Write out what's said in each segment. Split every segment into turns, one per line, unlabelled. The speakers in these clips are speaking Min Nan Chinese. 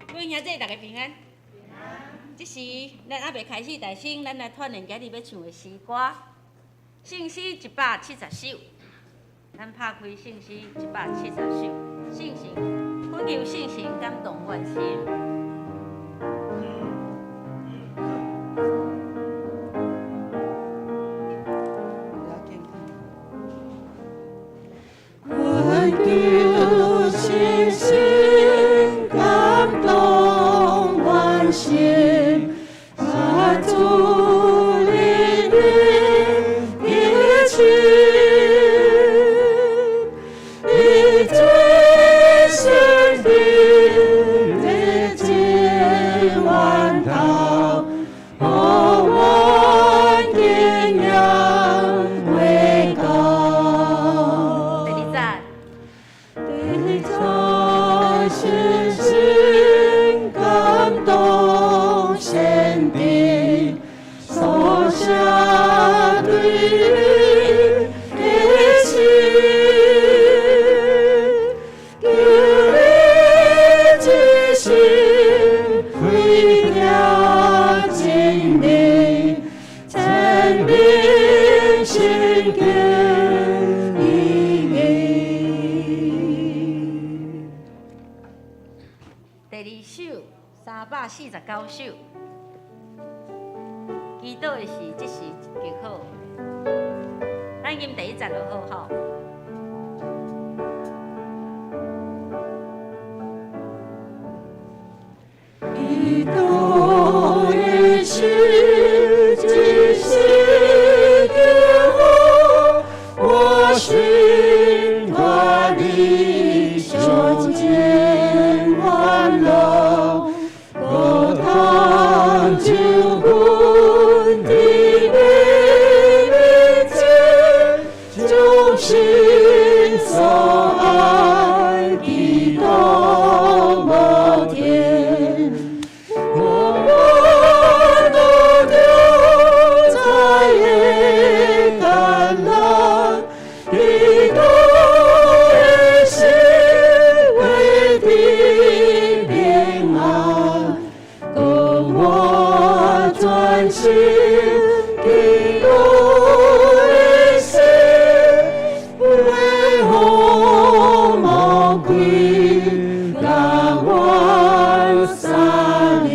各位兄弟，大家平安。這時，咱猶未開始，但先咱來串聯今日欲唱的詩歌，聖詩170首。咱拍開聖詩一百七十首，聖神，懇求聖神感動阮心。
懇求聖神感動阮心，在主裡面一起，以最聖的潔淨萬道，和阮敬仰為高。
第二節。
第在聖神感動先帝，所寫對的詩，求你之心為了真理，證明聖經意義。
第二首349首，祈禱的是這時極好。咱吟第一節就好吼。
祈禱的是這時極好，我心脫離上盡歡樂，高堂救恩的美面前，將心所愛的多麼甜。我們都丟在夜甘藍，祈禱的是為的平安，當我專心祈禱的時，為何魔鬼共阮相離？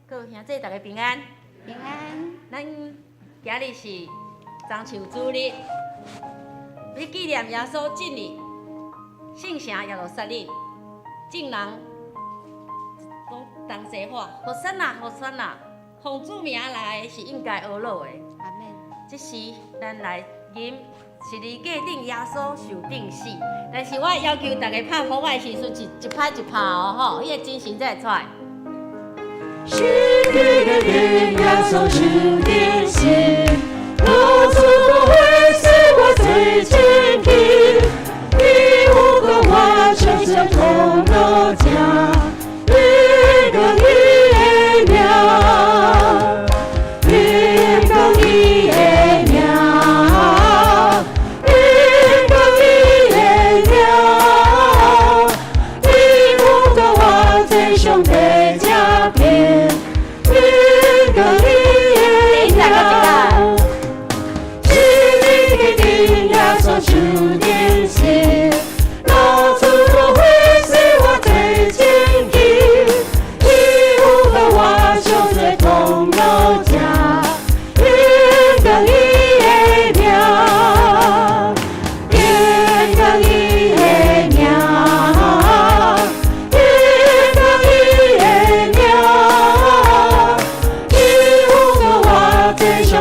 各位兄弟，大家平安。
平安。
咱今日是棕樹主日，欲紀念耶穌進入聖城耶路撒冷，眾人講同齊喊：和散那，和散那！奉主名來的是應該呵咾的。
阿門。
這時，咱來吟十字架頂耶穌受釘死，但是我要求大家拍鼓的時陣，一一拍一拍哦，吼，彼個精神才會出來。
十字架頂耶穌受釘死，老主會使我最親近，伊有個我全身痛樂正，榮光伊的名，榮光伊的名，榮光伊的名，伊有個我最上的正片，榮光伊的名。十字架頂耶穌受釘死，老主會使我最親近，伊有個我上最痛樂正，榮光伊的名，榮光伊的名，榮光伊的名，伊有個我最上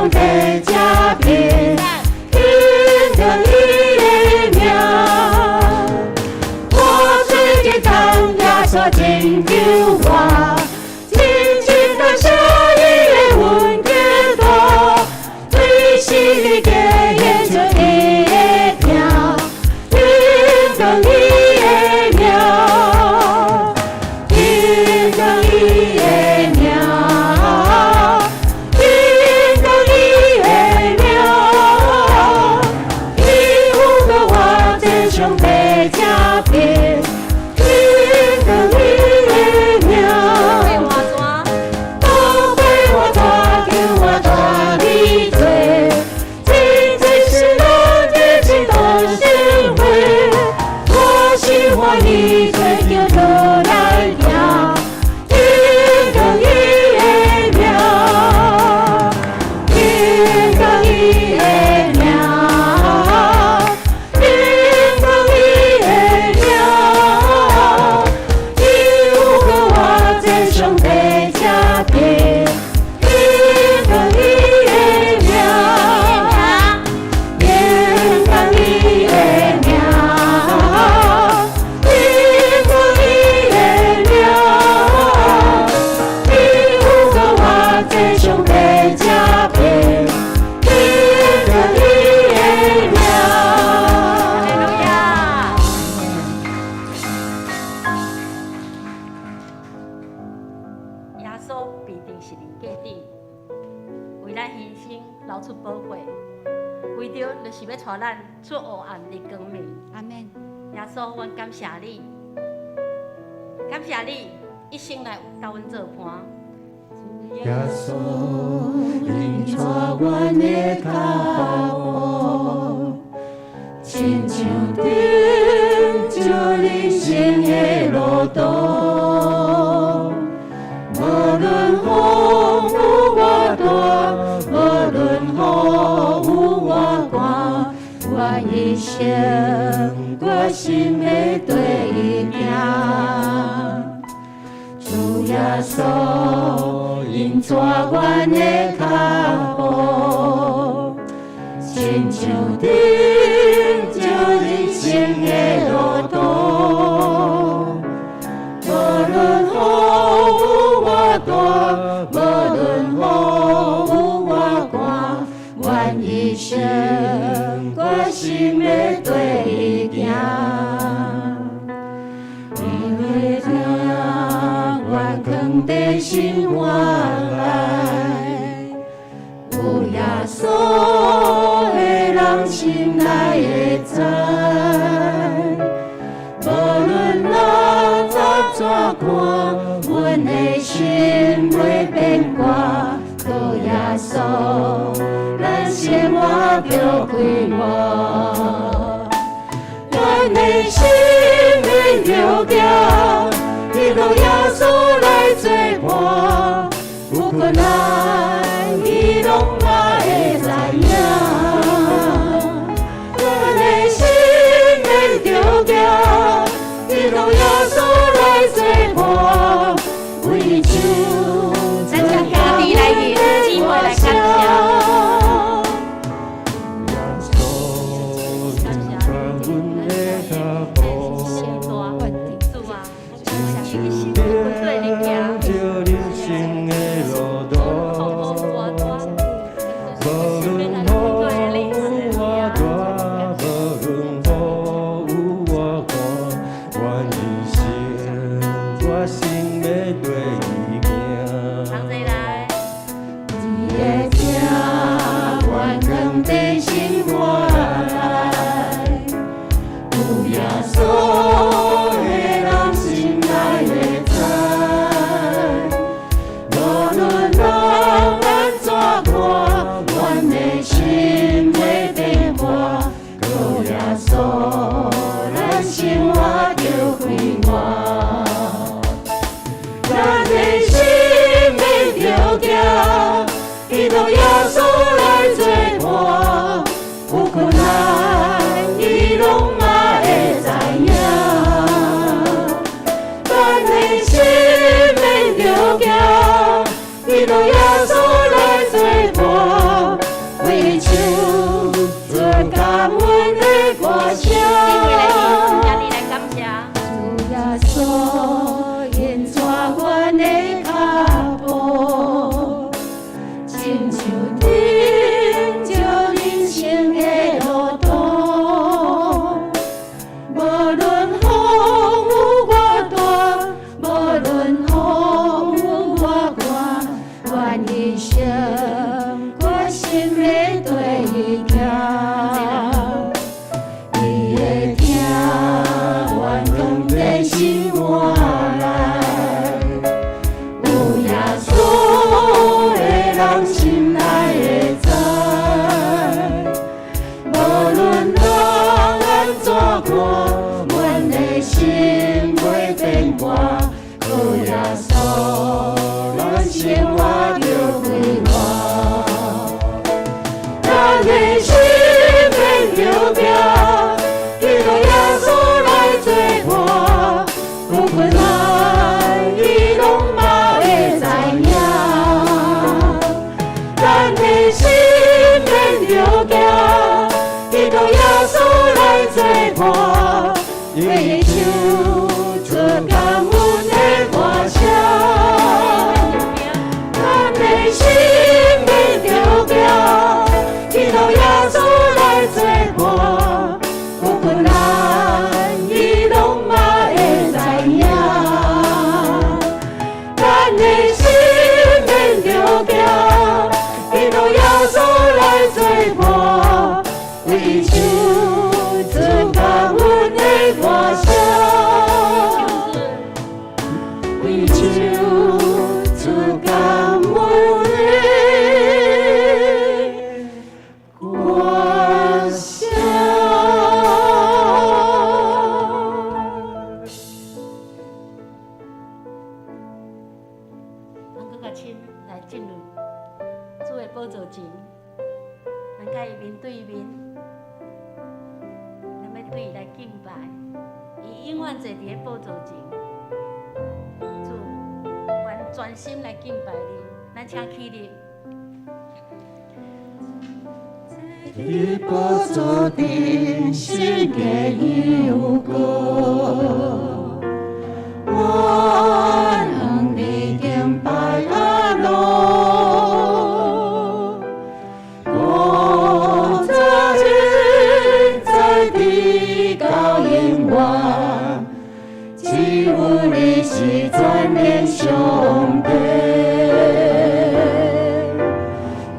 釘佇十字架頂，為咱犧牲流出寶血，為著就是欲帶咱出黑暗入光明。
阿們。
耶穌，阮感謝你，感謝你一生來佮阮做伴。
耶穌，引帶阮的腳步，親像踏著人生的路途，無論風雨偌大，無論雨有偌寒，我一生決心欲綴伊行。主耶穌，引帶阮的腳步，親像踏著人生的路途，無論風雨偌大，無論雨有偌寒，阮一生決心欲綴伊行。伊的疼，阮囥佇心肝內，有耶穌的人心內會知，無論落雨怎看，阮的心袂變卦，靠耶穌，咱生活著快活。咱的心免著驚，依靠耶穌來做伴，有困難伊攏嘛會知影。咱的心免著驚，依靠耶穌來做伴，為伊唱
咱請兄弟來吟，姊妹來感謝。
耶穌引帶阮的腳步，
主啊，我感謝你一生都跟綴你行。
踏著人生的路途，無論雨有偌大，無論雨有偌寒，阮一生決心欲綴伊行。
同齊來。
伊的疼，阮囥佇心肝內，有耶穌的人心內會知，無論人按怎看，阮的心袂變卦，靠耶穌，咱生活著快活。咱的心免著驚，依靠耶穌來做伴，有困難伊攏嘛會知影。咱的心免著驚，依靠耶穌來做伴，為伊唱出感恩的歌聲。
姊妹來吟，兄弟來感謝。
主耶穌引帶阮的腳步，親像踏著人生的路途，無論風雨偌大，無論雨有偌寒，阮一生決心欲綴伊行。伊的疼，阮囥佇心肝內，有耶穌的人心內會知，無論人按怎看，阮的心袂變卦，靠耶穌，咱生活著快活。咱的心免著驚，依靠耶穌來做伴，有困難伊攏嘛會知影。咱的心免著驚，依靠耶穌來做伴，為伊唱出感恩的歌聲。咱的心免著驚，依靠耶穌來做伴，有困難伊攏嘛會知影。咱的心免
進入主的寶座前，咱佮伊面對面，咱欲對伊來敬拜，伊永遠坐佇咧寶座前。主，阮專心來敬拜你，咱請起立。
佇寶座頂神的羊羔，阮向你敬拜阿羅，古早現在直到永遠，只有你是全能上帝。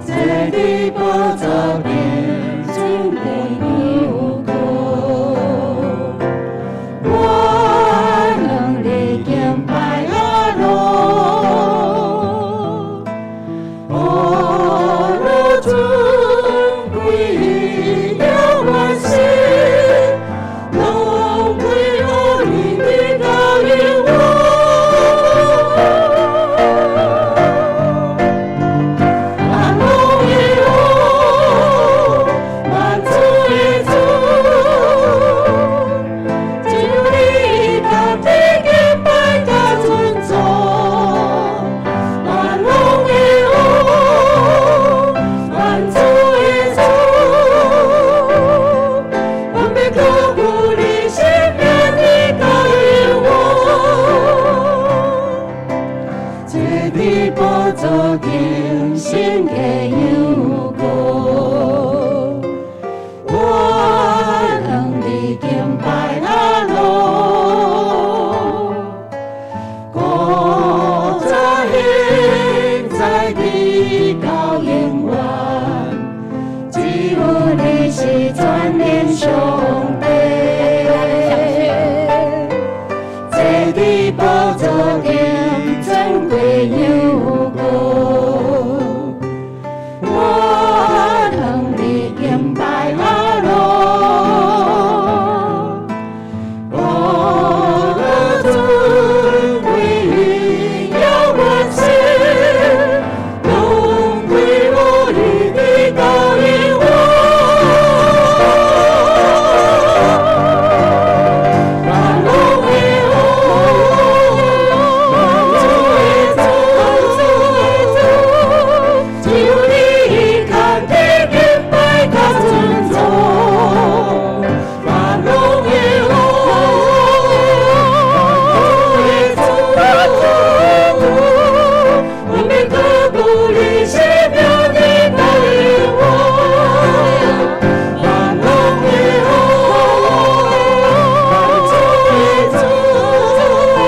坐佇寶座頂尊貴羊羔，阮向你敬拜阿羅，阿羅尊貴榮耀萬世，攏歸予你直到永遠。萬王的王，萬主的主，只有你值得敬拜佮尊崇。萬王的王，萬主的主，阮欲高舉你聖名直到永遠。坐佇寶座頂神的羊羔，阮向你敬拜阿羅，古早現在直到永遠，只有你是全能上帝。坐佇寶座頂尊貴羊羔，阮向你敬拜阿羅，阿羅尊貴榮耀萬世，攏歸予你直到永遠。萬王的王，萬主的主，只有你值得敬拜佮尊崇。萬王的王，萬主的主，阮欲高舉你聖名直到永遠。萬王的王，萬主的主，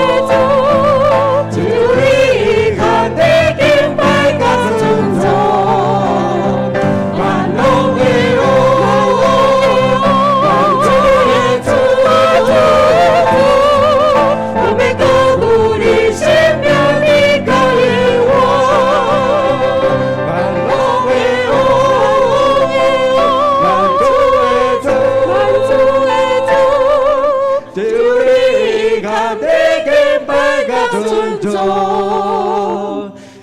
只有你值得敬拜佮尊崇。萬王的王，萬主的主，阮欲高舉你聖名直到永遠。萬王的王，萬主的主，只有你值得敬拜佮尊崇。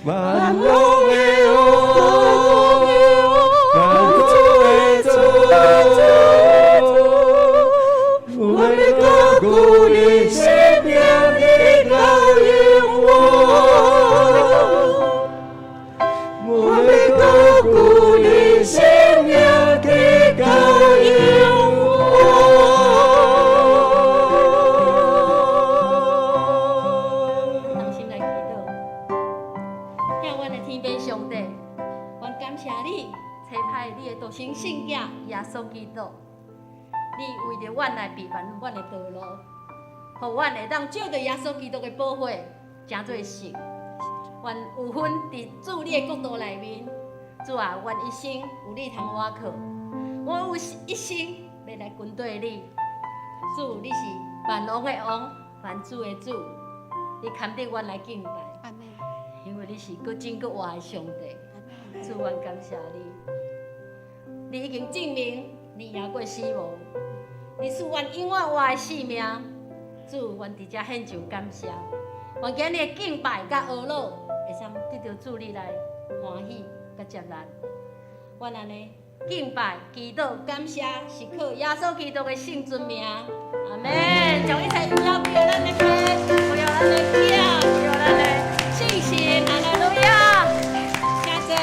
萬王的王，萬主的主，阮欲高舉你聖名直到永遠。阮欲高舉你聖名直到永遠。
同心來祈禱，疼阮的天父上帝，阮感謝你，差派你的獨生聖子耶穌基督，你為著阮來備辦阮的道路，予阮會當藉著耶穌基督的寶血，成做聖。阮有份佇主你的國度內面，主啊，阮一生有你通倚靠，我有一生欲來跟綴你。主，你是萬王的王，萬主的主，你堪得阮來敬拜，因為你是閣真閣活的上帝。主，阮感謝你，你已經證明你贏過死亡，你賜阮永遠活的生命。主，阮佇遮獻上感謝，願今日的敬拜佮阿樂，會使得著主你來歡喜佮接納。阮按呢敬拜、祈禱、感謝，是靠耶穌基督的聖尊名。阿們。將一切榮耀歸予咱的父，歸予咱的囝，歸予咱的聖神。哈利路亞！請坐。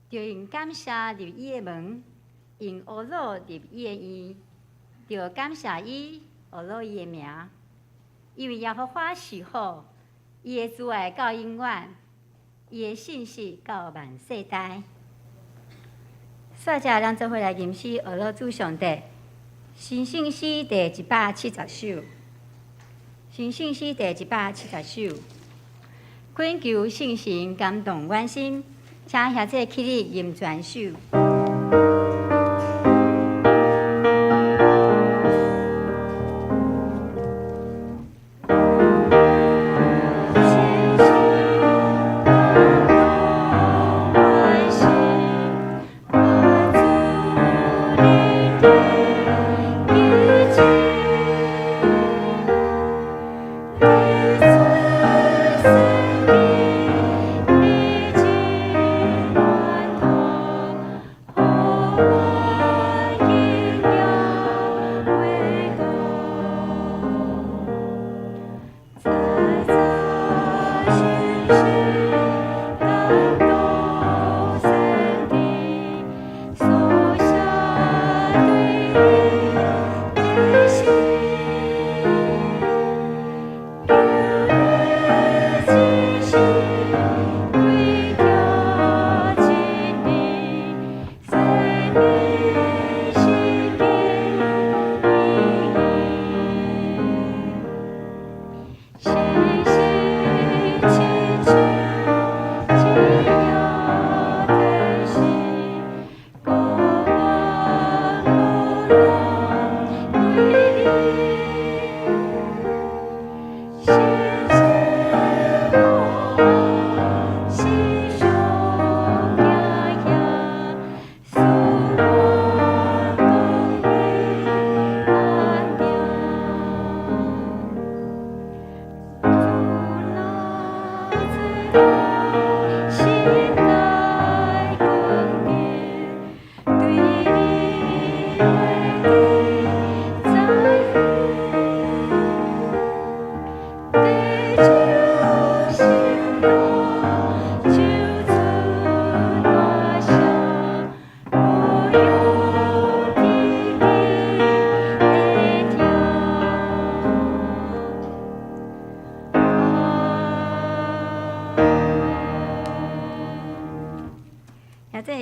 著用感謝入伊的門，用呵咾入伊的院，著感謝伊，呵咾伊的名。因為耶和華是好，伊的慈愛到永遠，伊的信實到萬世代。煞者，咱做伙來吟詩呵咾主上帝。新聖詩第170首，新聖詩第170首，懇求聖神感動阮心。請兄弟起立吟全首。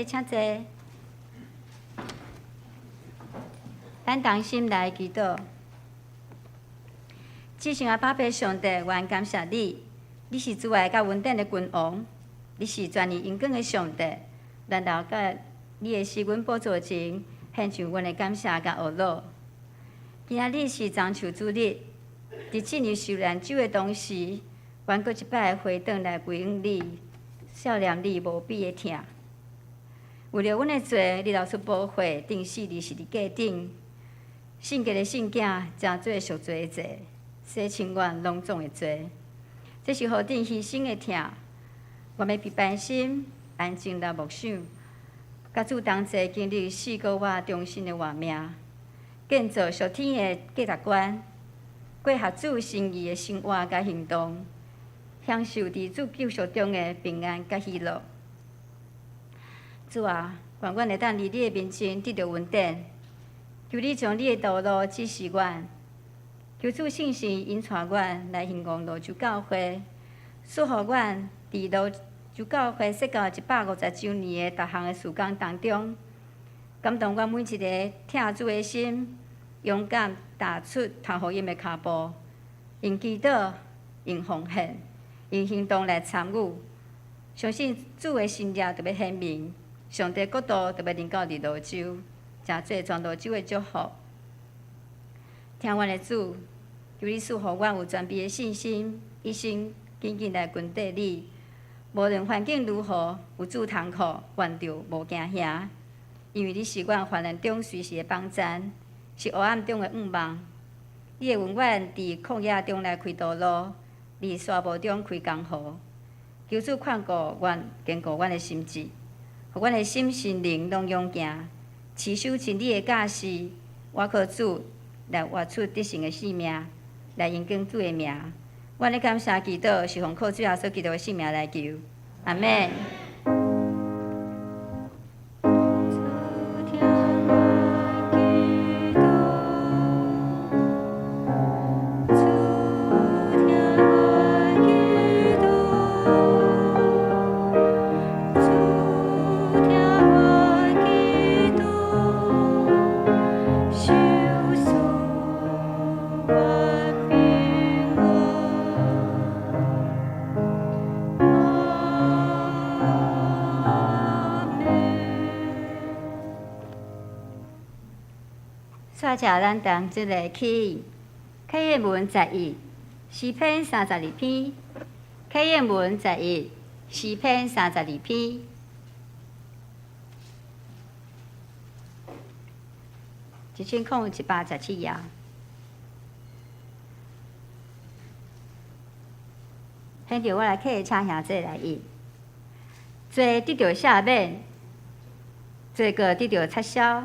請坐，咱同心來祈禱。至聖的阿爸上帝，阮感謝你，你是慈愛佮恩典的君王，你是全能榮光的上帝。咱來到你的施恩寶座前，獻上阮的感謝佮呵咾。今仔日是棕樹主日，佇進入受難週的同時，阮閣一擺回轉來歸向你，數念你無比的疼。為著阮的罪，你流出寶血，釘死佇十字架頂。聖潔的聖囝，成做贖罪的祭，洗清阮攏總的罪。這是何等犧牲的疼！我欲平平心，安靜來默想，佮主同齊經歷四個月終身的活命，建造屬天的價值觀，過合主心意的生活佮行動，享受佇主救贖中的平安佮喜樂。主啊，願阮會當佇你的面前得著恩典，求你將你的道路指示阮，求主聖神引帶阮來興旺蘆洲教會，賜予阮佇蘆洲教會設教150週年的逐項的事工當中，感動阮每一个疼主的心，勇敢踏出傳福音的跤步，用祈禱、用奉獻、用行動來參與，相信主的心意就欲顯明。上帝國度就欲臨到佇蘆洲，成做全蘆洲的祝福。疼阮的主，求你賜予阮有全備的信心，一生緊緊來跟綴你。無論環境如何，有主同靠，阮就無驚嚇。因為你是阮患難中隨時的幫贊，是黑暗中的向望。你會為阮佇曠野中來開道路，佇沙漠中開江河。求主看顧阮，堅固阮的心志。予阮的心身靈攏勇健，持守真理的教示，倚靠主來活出得勝的生命，來榮光主的名。阮的感謝祈禱是奉靠主耶穌基督的聖名來求，阿們。煞者咱同齊來去啟應文11，詩篇32篇，啟應文11，詩篇32篇，100117頁。現在我來請兄弟來譯，罪得著赦免，罪過得著擦消。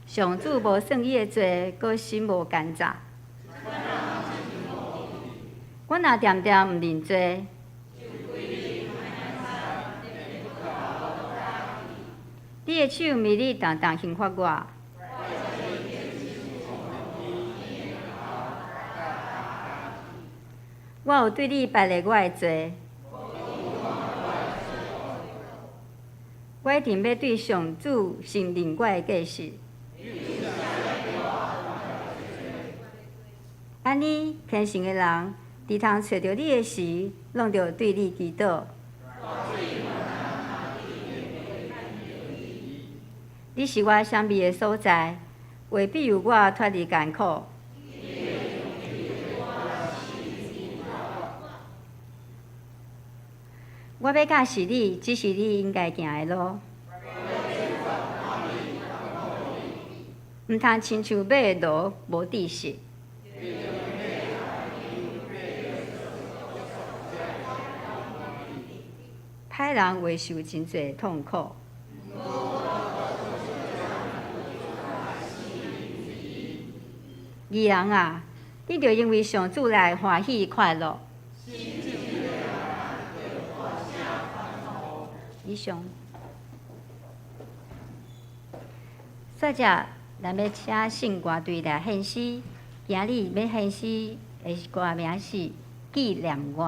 上主無算伊的罪，閣心無奸詐。阮若恬恬毋認罪，你的手暝日重重刑罰我。我有對你敗列我的罪，我一定欲對上主承認我的過失。按呢，虔誠的人，佇通揣著你的時，攏著對你祈禱。你是我閃避的所在，會庇佑我脫離艱苦。我欲教示你，指示你應該行的路。毋通親像馬驢無知識。歹人會受真濟痛苦。義人啊，你著因為上主來歡喜快樂。以上。煞者，咱欲請聖歌隊來獻詩。今日欲獻詩的歌名是《紀念我》。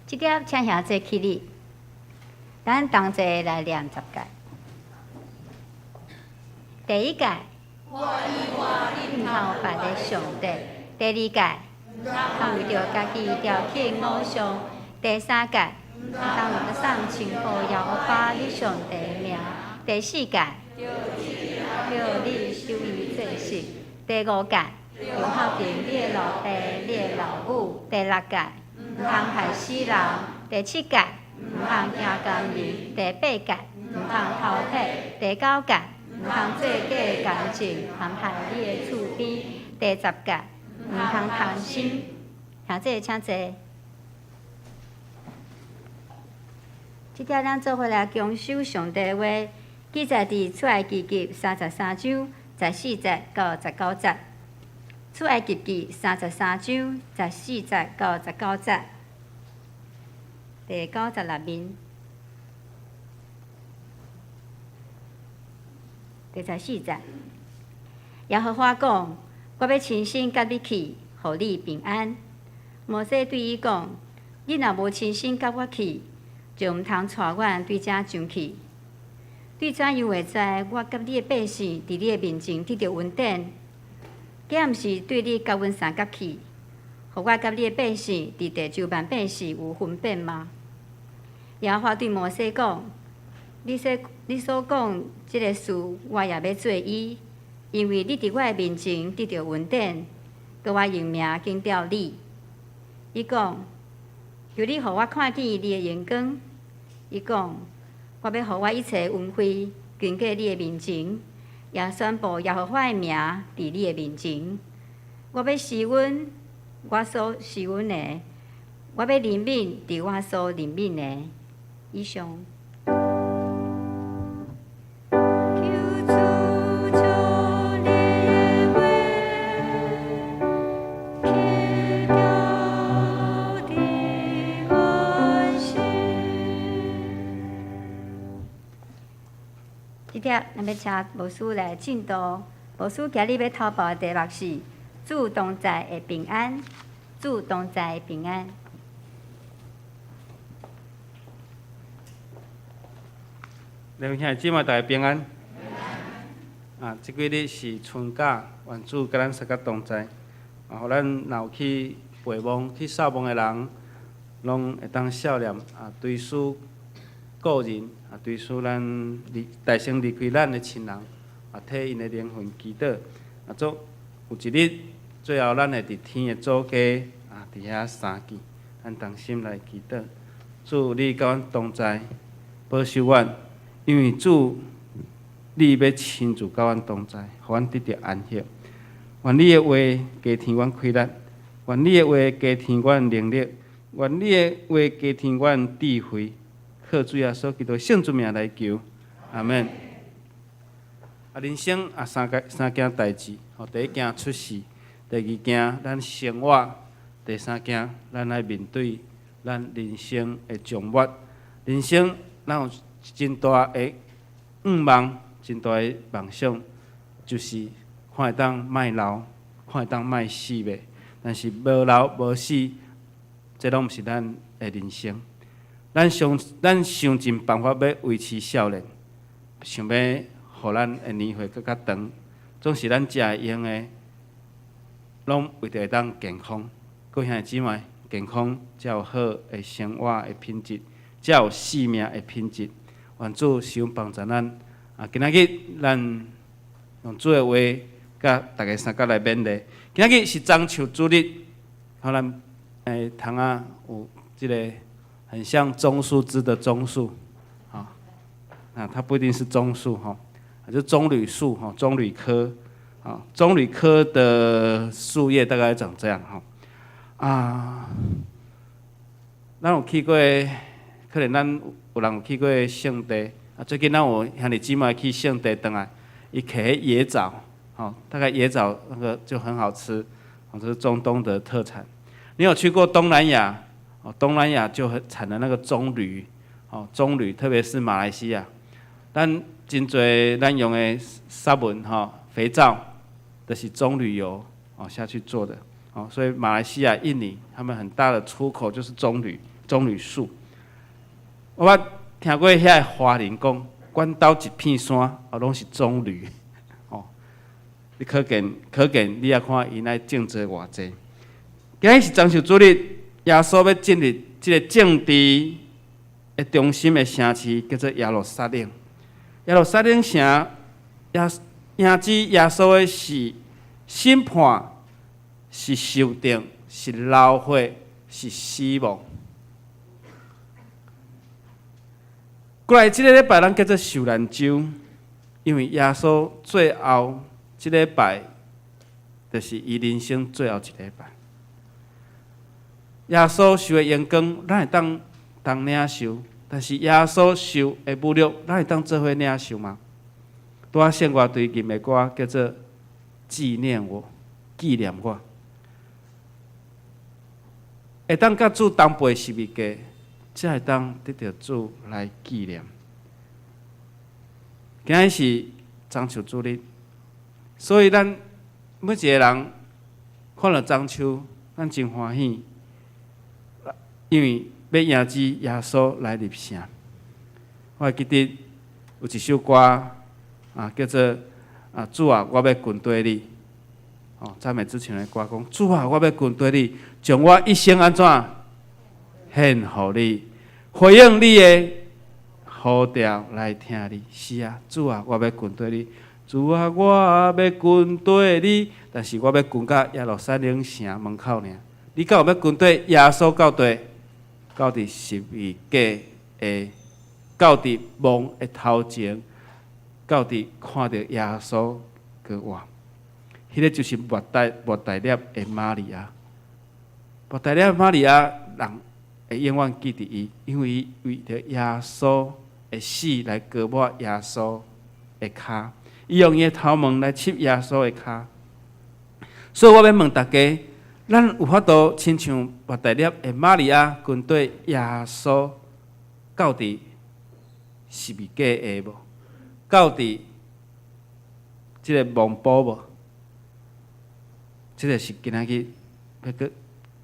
這點請兄弟起立，咱同齊來念十誡。第一誡，毋通有別的上帝。第二誡，毋通為著家己雕刻偶像。第三誡，毋通用送稱呼耶和華你上帝的名。第四誡，著你守伊做聖。第五誡，著孝敬你的老爸、你的老母。第六誡，毋通害死人。第七誡，毋通行姦淫。第八誡，毋通偷提。第九誡，毋通做假的見證，陷害你的厝邊。第十誡，毋通貪心。兄弟請坐。這點咱做伙來恭守上帝話，記載佇出埃及記33章14節到19節。出埃及記33章14節到19節，第96面，第十四節。耶和華講：我欲親身佮你去，予你平安。摩西對伊講：你若無親身佮我去，就毋通帶阮對遮上去。對怎樣會知我佮你的百姓佇你的面前得著恩典？敢毋是對你佮阮相佮去，予我佮你的百姓佇地諸萬百姓有分別嗎？耶和華對摩西講：你所講這个事，我也欲做伊，因為你佇我的面前得著恩典，閣我用名強調你。伊講：求你予我看見你的榮光。伊講：我欲予我一切恩惠經過你的面前，也宣布耶和華的名佇你的面前。我欲施恩我所施恩的，我欲憐憫佇我所憐憫的。以上。求主將你的話刻雕佇阮心。這點，咱欲請牧師來證道。牧師今日欲頭報的題目是“主同在的平安”，主同在的平安。
兩位兄弟姊妹，大家平安。啊，這幾日是春假，願主佮咱相佮同在。啊，予咱若有去陪墓、去掃墓的人，攏會當數念啊，追思故人啊，追思咱離大先離開咱的親人，啊，替𪜶的靈魂祈禱。啊，總有一日，最後咱會佇天的祖家啊，佇遐相見。咱同心來祈禱，主你佮阮同在，保守阮。因為主，你欲親自佮阮同在，予阮得著安息。願你的話加添阮氣力，願你的話加添阮能力，願你的話加添阮智慧。靠主耶穌基督聖主名來求，阿門。啊，人生啊三個三件代誌，吼，第一件出世，第二件咱生活，第三件咱愛面對咱人生的終末。人生咱有真大的願望，真大的夢想，就是看會當莫老，看會當莫死袂。但是無老無死，這攏毋是咱的人生。咱想盡辦法欲維持少年，想欲予咱的年歲閣較長，總是咱食的用的，攏為著會當健康。各位兄弟姊妹，健康才有好的生活的品質，才有生命的品質。願主使用幫助咱。啊，今仔日咱用主的話，佮大家相佮來勉勵。今仔日是棕樹主日，予咱窗仔有這个很像棕樹枝的棕樹，啊，它不一定是棕樹吼，就棕櫚樹吼，棕櫚科，啊，棕櫚科的樹葉大概長這樣吼，啊，咱有去過，可能咱有人有去過聖地，啊，最近咱有兄弟姊妹去聖地轉來，伊揢彼椰棗，吼，大概椰棗那個就很好吃，這是中東的特產。你有去過東南亞？哦，東南亞就很產的那個棕櫚，哦，棕櫚，特別是馬來西亞，咱真濟咱用的砂文吼，肥皂，就是棕櫚油哦下去做的，哦，所以馬來西亞、印尼他們很大的出口就是棕櫚，棕櫚樹。我捌聽過遐个華人講，關島一片山，啊，攏是棕櫚。哦，你可見可見，你也看𪜶愛種這偌濟。今日是棕樹主日，耶穌欲進入這个政治的中心的城市，叫做耶路撒冷。耶路撒冷城，耶迎接耶穌的是審判，是受定，是流血，是死亡。過來這个禮拜，咱叫做受難週，因為耶穌最後這禮拜，就是伊人生最後一禮拜。耶穌受的榮光，咱會當同領受；但是耶穌受的侮辱，咱會當做伙領受嗎？拄仔聖樂隊吟的歌叫做紀念我，紀念我。會當佮主同背十字架，才會當得著主來紀念。今日是棕樹主日，所以咱每一个人看著棕樹，咱真歡喜，因為欲迎接耶穌來入城。我會記得有一首歌啊，叫做啊主啊，我欲跟綴你。哦，讚美之泉的歌講，主啊，我欲跟綴你，將我一生按怎獻予你，回應你的呼召來聽你。是啊，主啊，我欲跟綴你，主啊，我欲跟綴你，但是我欲跟到耶路撒冷城門口爾。你敢有欲跟綴耶穌到底？到佇十字架的，到佇墓的頭前，到佇看著耶穌閣活，彼个就是抹大拉的瑪利亞。抹大拉瑪利亞人會永遠記得伊，因為伊為著耶穌的死來膏抹耶穌的跤，伊用伊的頭毛來拭耶穌的跤。所以我欲問大家，咱有法度親像抹大拉的瑪利亞跟綴耶穌到佇十字架下無？到佇這个墓埔無？這个是今仔日欲閣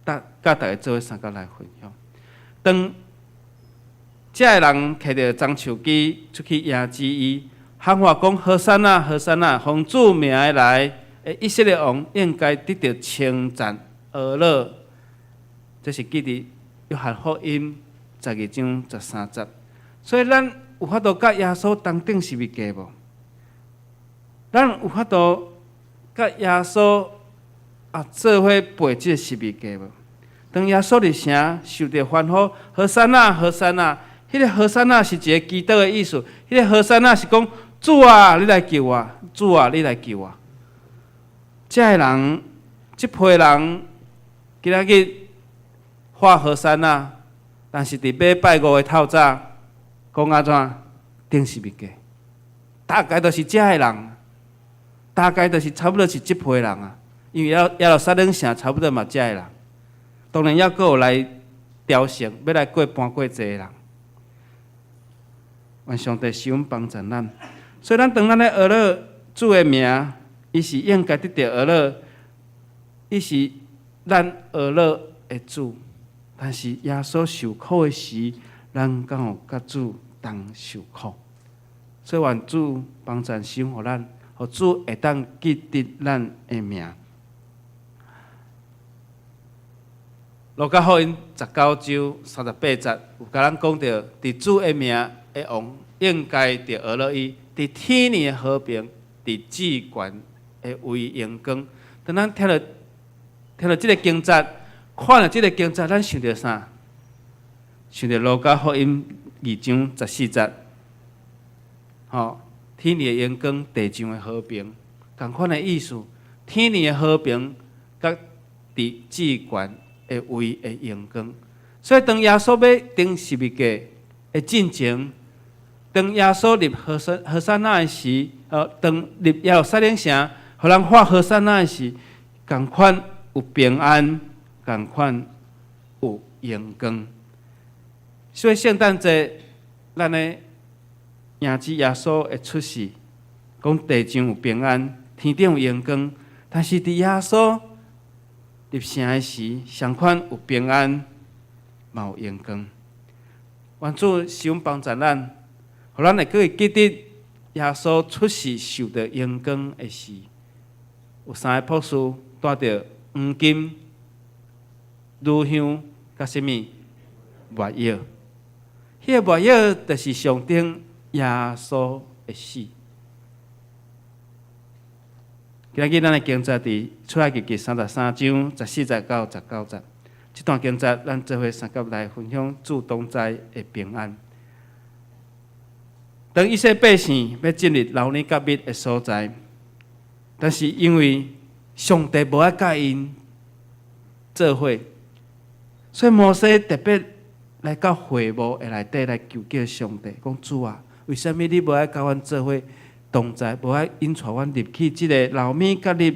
佮大家做伙相共來分享。當這个人提著棕樹枝出去迎接伊，喊話講：和散那，和散那，奉主名的來的以色列王應該得著稱讚。呵咾，這是記佇約翰福音12章13節。所以咱有法度佮耶穌同釘十字架無？咱有法度佮耶穌啊做伙背這个十字架無？當耶穌入城受著歡呼，和散那，和散那，彼个和散那是一个祈禱的意思。彼个和散那是講主啊，你來救我！主啊，你來救我！這个人，這批人，今仔日喊和散那，但是佇禮拜五的透早，講按怎釘十字架，大概都是這个人，大概就是差不多是這批人啊。因為耶路撒冷城差不多嘛這个人，當然猶閣有來朝聖，欲來過盤過節的人。願上帝賜恩幫助咱。所以咱當咱咧呵咾主的名，伊是應該得著呵咾，伊是咱呵咾的主。但是耶穌受苦的時，咱敢有佮主同受苦？所以願主幫助賜恩予咱，予主會當記得咱的名。路加福音19章38節有共咱講著，佇主的名的王應該著呵咾伊，佇天年的和平，佇至懸的位榮光。當咱聽著這个經節，看著這个經節，咱想著啥？想著路加福音2章14節，吼，天年的榮光，地上的和平，仝款的意思。天年的和平，佮佇至懸的位的榮光。所以當耶穌欲釘十字架的進前，當耶穌入和散那的時，當入耶路撒冷城，予人喊和散那的時，仝款有平安，仝款有榮光。所以聖誕節，咱咧迎接耶穌的出世，講地上有平安，天頂有榮光。但是佇耶穌入城的時，仝款有平安，嘛有榮光。願主施恩幫助咱，予咱會閣會記得耶穌出世受著榮光的時，有三个博士帶著黃金、乳香佮啥物沒藥。彼个沒藥就是象徵耶穌的死。今仔日咱的經節佇出埃及記33章14節到19節。這段經節，咱做伙相佮來分享主同在的平安。當以色列百姓欲進入流奶佮蜜的所在，但是因為上帝無愛佮𪜶做伙，所以摩西特別來到會幕的內底來求叫上帝，講主啊，為啥物你無愛佮阮做伙同在，無愛引帶阮入去這个流奶佮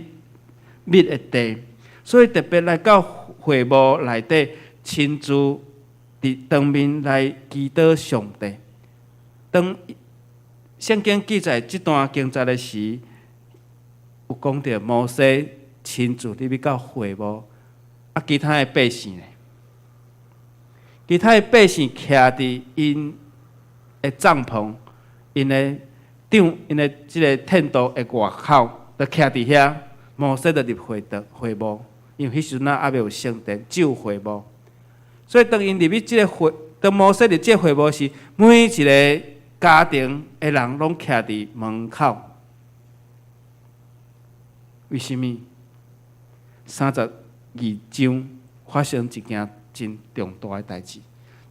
蜜的地？所以特別來到會幕內底，親自佇當面來祈禱上帝。當聖經記載這段經節的時，有講著摩西親自入去到會幕，啊，其他的百姓呢？其他的百姓徛佇𪜶的帳篷，𪜶的帳，𪜶的這个天幕的外口，就徛佇遐。摩西就入會的會幕，因為彼時陣猶未有聖殿，只有會幕。所以當𪜶入去這个會，當摩西入這个會幕時，每一个家庭的人攏徛佇門口。為啥物？32章發生一件真重大的代誌，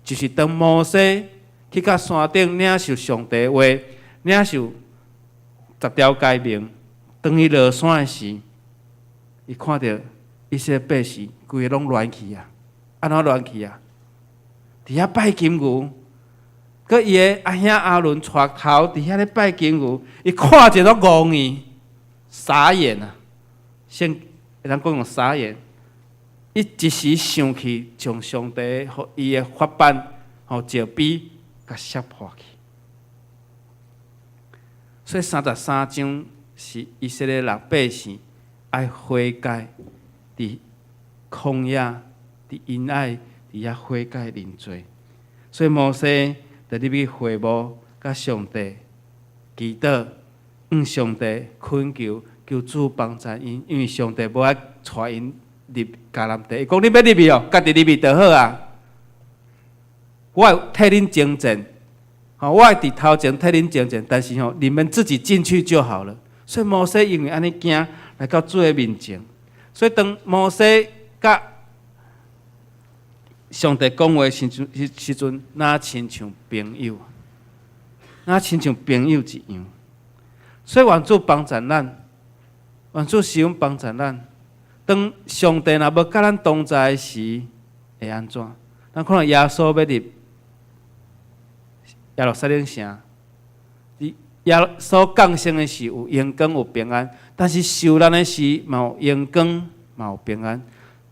就是當摩西去到山頂領受上帝話，領受十條誡命，當伊落山的時，伊看著以色列百姓規个攏亂去啊！按怎亂去啊？佇遐拜金牛，閣伊的阿兄亞倫帶頭佇遐咧拜金牛，伊看著攏戇去，傻眼啊！先會當講用傻眼，伊一時生氣，將上帝予伊的法版予石碑共摔破去。所以33章是以色列人百姓愛悔改，佇曠野，佇𪜶愛佇遐悔改認罪。所以摩西就入去會幕，佮上帝祈禱，向上帝懇求，求主幫助𪜶，因為上帝無愛帶𪜶入迦南地。伊講你欲入去哦，家己入去就好啊。我會替恁征戰，吼，我會佇頭前替恁征戰，但是吼，你們自己進去就好了。所以摩西因為按呢驚，來到主的面前。所以當摩西佮上帝講話時陣，彼時陣，若親像朋友，若親像朋友一樣。所以願主幫助咱，願主施恩幫助咱。當上帝若無佮咱同在時，會按怎？咱看著耶穌欲入耶路撒冷城，耶穌降生的時有榮光有平安，但是受難的時嘛有榮光嘛有平安。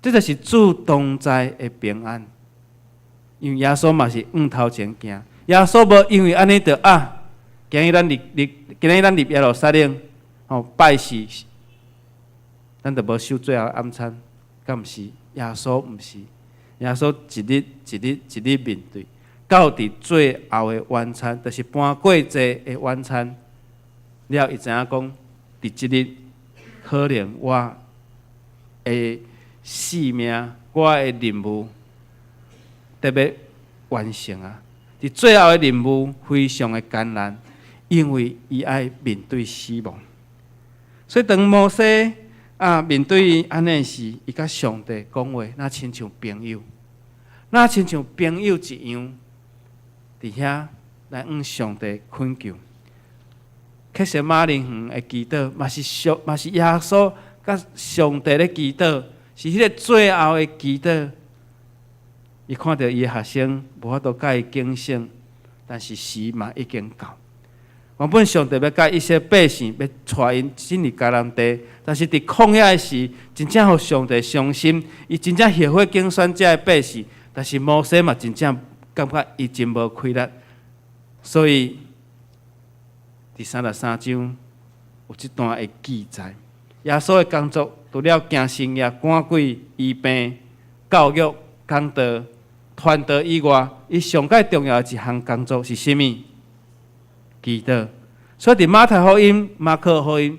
這就是主同在的平安。因為耶穌嘛是向頭前行，耶穌無因為按呢就啊，今日咱入入，今日咱入耶路撒冷，吼拜時，咱就無守最後晚餐，敢毋是？耶穌毋是，耶穌一日一日一日面對，到佇最後的晚餐，就是盤過節的晚餐了，伊知影講，佇這日可能我的性命，我的任務得欲完成啊！佇最後的任務非常的艱難，因為伊愛面對死亡。所以當摩西啊面對按呢時，伊佮上帝講話，若親像朋友，若親像朋友一樣，佇遐來向上帝懇求。客西馬尼園的祈禱，嘛是上，嘛是耶穌佮上帝咧祈禱，是彼个最後的祈禱。伊看著伊的學生無法度共伊警醒，但是時嘛已經到。原本上帝欲佮以色列百姓欲帶𪜶進入迦南地，但是佇曠野的時，真正予上帝傷心，伊真正後悔揀選這个百姓，但是摩西嘛真正感覺伊真無氣力，所以佇33章有這段的記載。耶穌的工作除了行神蹟、趕鬼、醫病、教育、講道、傳道以外，伊上蓋重要的一項工作是啥物？祈禱。所以佇馬太福音、馬可福音，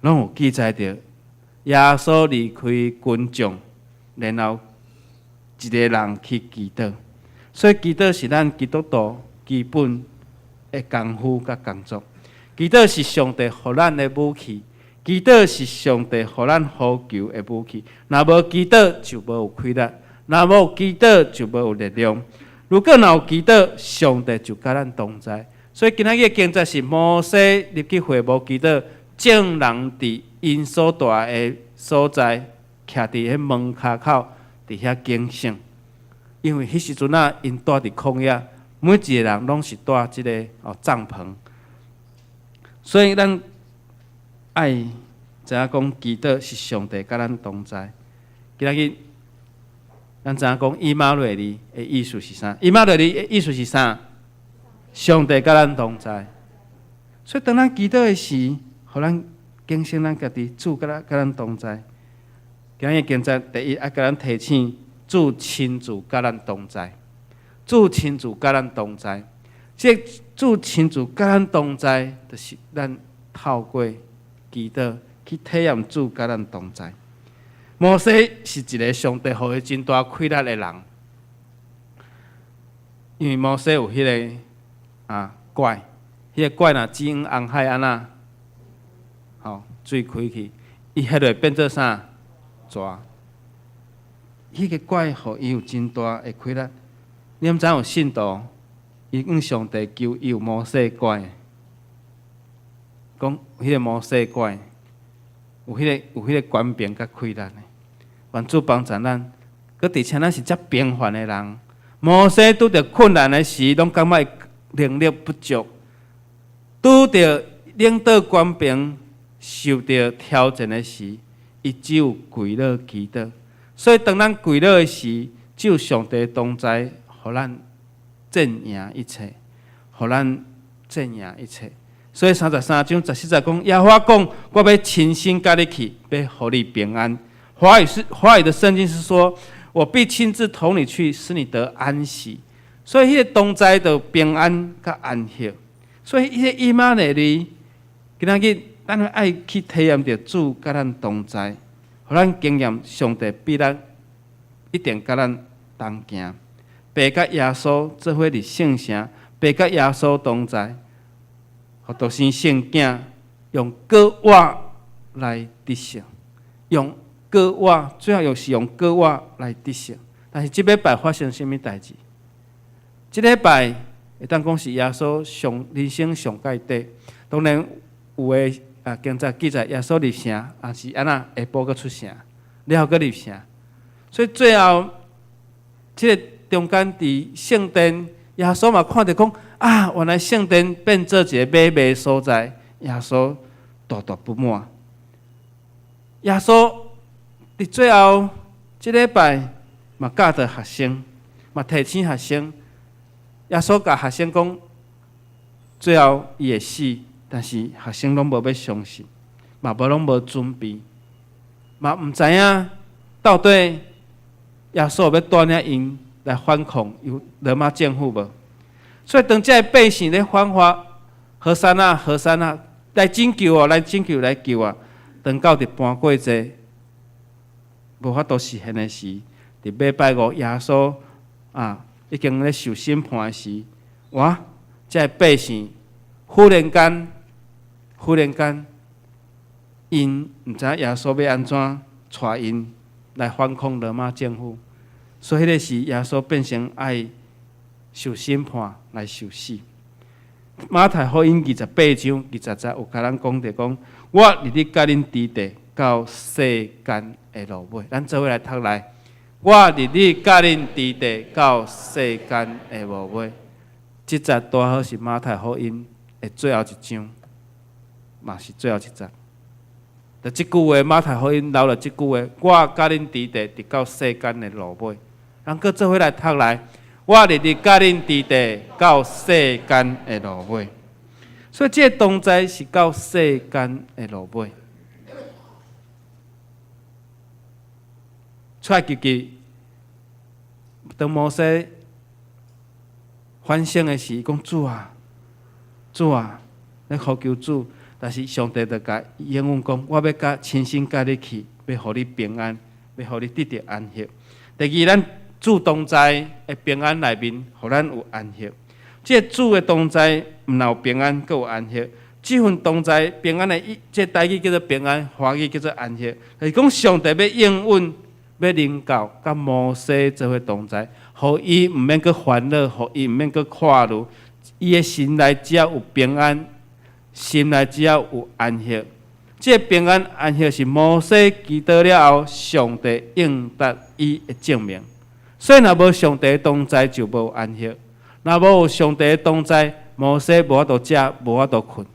攏有記載著耶穌離開群眾，然後一个人去祈禱。所以祈禱是咱基督徒基本的功夫佮工作。祈禱是上帝予咱的武器，祈禱是上帝予咱呼求的武器。若無祈禱，就無有氣力；若無祈禱，就無有力量。如果若有祈禱，上帝就佮咱同在。所以今仔日的經節是摩西入去會幕祈禱，眾人佇𪜶所蹛的所在，徛佇彼門跤口，佇遐警醒。因為彼時陣啊，𪜶蹛佇曠野，每一個人攏是蹛這个帳篷。所以咱愛知影講祈禱是上帝佮咱同在。今仔日咱知影講以馬內利的意思是啥？以馬內利的意思是啥？上帝佮咱同在。所以當咱祈禱的時，予咱警醒咱家己，主佮咱同在。今日經節第一愛共咱提醒，主親自佮咱同在，主親自佮咱同在。這主親自佮咱同在，就是咱透過祈禱去體驗主佮咱同在。摩西是一个上帝予伊真大氣力的人，因為摩西有彼个拐，彼个拐若指向紅海按怎，吼，水開去，伊彼個變做啥？蛇。彼个拐予伊有真大的氣力。你毋知影有信徒，伊向上帝求伊有摩西拐，講彼个摩西拐有彼个權柄佮氣力的。願主幫助咱，閣而且咱是遮平凡的人。摩西拄著困難的時，攏感覺能力不足；拄著領導權柄受著挑戰的時，伊只有跪落祈禱。所以當咱跪落的時，只有上帝同在，予咱戰贏一切，予咱戰贏一切。所以33章14節講，耶和華講：我欲親身佮你去，欲予你平安。華語的聖經是說：我必親自同你去，使你得安息。所以，彼个同在的平安佮安息。所以，彼个以馬內利，今仔日咱愛去體驗著主佮咱同在，予咱經驗上帝必咱一定佮咱同行。爸佮耶穌做伙佇聖城，爸佮耶穌同在，予獨生聖囝用閣活來得勝，用閣活，最後又是用閣活來得勝。但是這禮拜發生啥物代誌？這禮拜會當講是耶穌上人生上蓋底。當然有的經節記載耶穌入城，也是按怎下晡閣出城，了後閣入城。所以最後這個中間佇聖殿，耶穌嘛看著講啊，原來聖殿變做一个買賣所在，耶穌大大不滿。耶穌佇最後這禮拜嘛教導學生，嘛提醒學生。耶穌共學生講，最後伊會死，但是學生攏無欲相信，嘛無攏無準備，嘛毋知影到底耶穌欲帶領𪜶來反抗猶羅馬政府無？所以當這个百姓咧喊話，和散那，和散那，來拯救我，來拯救，來救我！當到佇盤過節無法度實現的時，佇禮拜五耶穌已經咧受審判的時，哇！這个百姓忽然間，忽然間，𪜶毋知影耶穌欲按怎帶𪜶來反抗羅馬政府，所以彼个時耶穌變成愛受審判來受死。馬太福音28章20節有共咱講著講，我日日佮恁佇地到世間的落尾，咱做伙來讀來。我日日佮恁佇地到世間的落尾。這節拄好是馬太福音的最後一章，嘛是最後一節。就這句話，馬太福音留了這句話：我佮恁佇地，直到世間的落尾。咱閣做伙來讀來。我日日佮恁佇地到世間的落尾。所以這个同在是到世間的落尾。出埃及記當摩西反省的時，講主啊，主啊，咧呼求主，但是上帝就共伊應允講，我欲佮親身佮你去，欲予你平安，欲予你得著安息。第二，咱主同在的平安內面，予咱有安息。這個主的同在，毋但有平安，閣有安息。這份同在平安的意，這個台語叫做平安，華語叫做安息。就是講上帝欲應允，欲臨到佮摩西做伙同在，予伊毋免閣煩惱，予伊毋免閣看慮，伊的心內只要有平安，心內只要有安息。這個平安安息是摩西祈禱了後，上帝應答伊的證明。所以若無上帝同在，就無安息；若無上帝同在，摩西無法度食，無法度睏。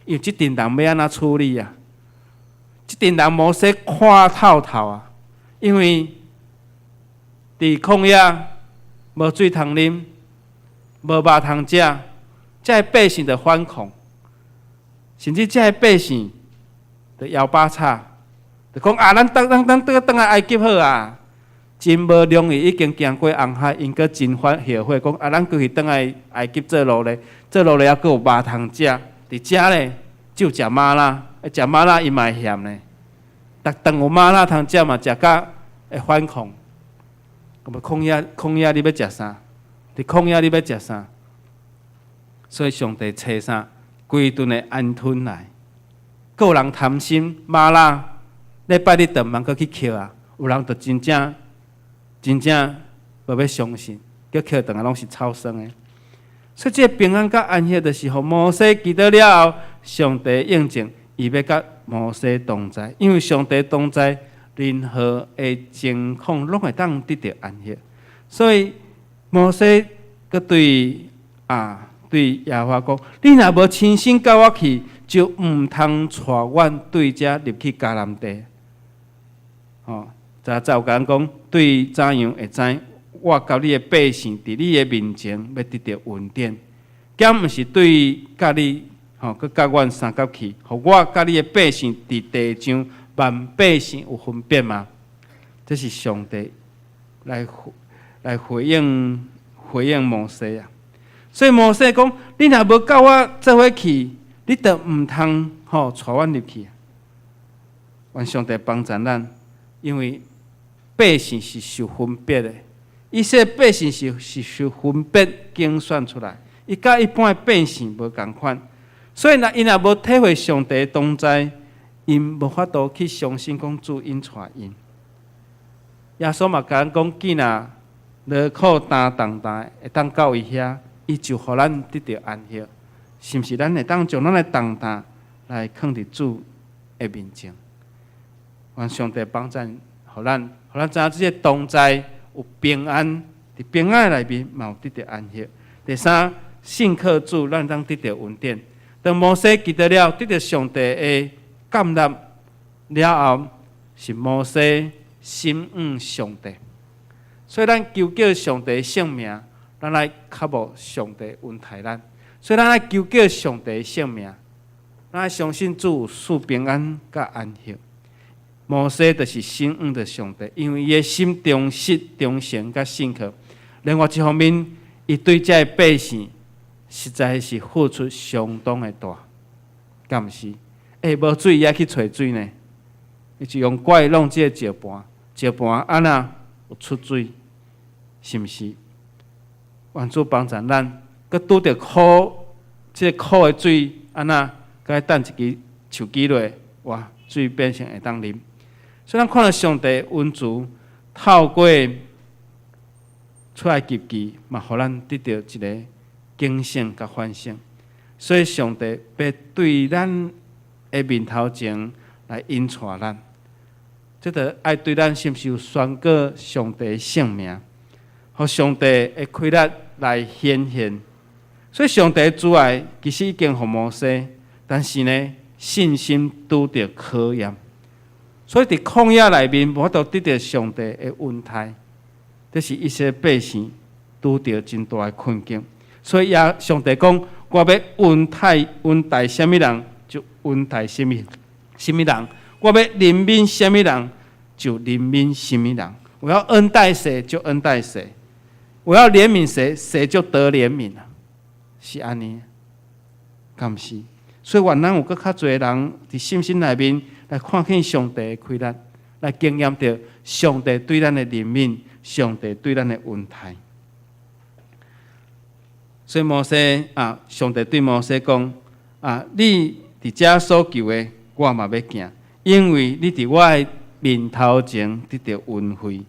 因為這陣人欲按怎處理啊？這陣人摩西看透透啊！因為佇曠野無水通啉，無肉通食，這个百姓就反抗，甚至這个百姓就搖把叉，就講啊，咱轉咱咱轉轉來埃及好啊！真無容易已經行過紅海，𪜶閣真反後悔，講啊，咱過去轉來埃及做奴隸，做奴隸猶閣有肉通食，佇遮咧只有食嗎哪，食嗎哪伊嘛會嫌呢。逐頓有嗎哪通食嘛，食甲會反抗。咁麼曠野曠野你欲食啥？佇曠野你欲食啥？所以上帝差啥？規陣的鵪鶉來，閣有人貪心嗎哪，禮拜日就毋通閣去抾啊！有人就真正真正無欲相信，叫抾轉來攏是臭酸的。所以這個平安佮安息，就是予摩西祈禱了後，上帝應證，伊欲佮摩西同在，因為上帝同在，任何的情況攏會當得著安息。所以摩西閣對啊對耶和華講：你若無親身佮我去，就毋通帶阮對遮入去迦南地。吼，就就共講，對怎樣會知？我佮你的百姓佇你的面前欲得著恩典，敢毋是對佮你吼，閣佮阮相佮去，予我佮你的百姓佇地上萬百姓有分別嗎？這是上帝來來回應回應摩西啊。所以摩西講：你若無佮我做伙去，你就毋通吼帶阮入去。願上帝幫助咱，因為百姓是受分別的。以色列百姓是是受分別揀選出來，伊佮一般的百姓無仝款，所以若𪜶若無體會上帝同在，𪜶無法度去相信講主引帶𪜶。耶穌嘛共咱講，囝若勞苦擔重擔，會當到伊遐，伊就予咱得著安息。是毋是？咱會當將咱的重擔來囥佇主的面前，願上帝幫贊，予咱，予咱知影這个同在有平安，佇平安內面嘛有得著安息。第三，信靠主，咱當得著恩典。當摩西祈禱了，得著上帝的降納了後，是摩西心向上帝。所以咱求叫上帝聖名，咱來渴慕上帝恩待咱。所以咱愛求叫上帝聖名，咱愛相信主有賜平安佮安息。摩西就是心向著上帝，因為伊的心忠實、忠誠佮信靠。另外一方面，伊對這个百姓實在是付出相當的大，敢毋是？欸，無水伊愛去揣水呢？伊就用拐弄這個石盤，石盤按怎有出水？是毋是？願主幫助咱，閣拄著苦，這個苦的水按怎？閣擲一支樹枝落，哇，水變成會當啉。所以咱看著上帝恩慈，透過出埃及記，嘛，予咱得著一个警醒佮反省。所以上帝欲對咱的面頭前來引帶咱，這著愛對咱是毋是有宣告上帝的聖名，予上帝的氣力來顯現。所以上帝的慈愛其實已經予摩西，但是呢，信心拄著考驗。所以佇曠野內面，無法度得著上帝的恩待，這是以色列百姓拄著真大的困境。所以也上帝講，我欲恩待恩待啥物人，就恩待啥物啥物人；我欲憐憫啥物人，就憐憫啥物人。我要恩待誰就恩待誰，我要憐憫誰，誰就得憐憫啊！是按呢，敢毋是？所以願咱有閣較濟人佇信心內面來看見上帝的氣力，來經驗著上帝對咱的憐憫，上帝對咱的恩待。所以摩西啊，上帝對摩西講：啊，你佇遮所求的，我嘛欲行，因為你佇我的面頭前得著恩惠，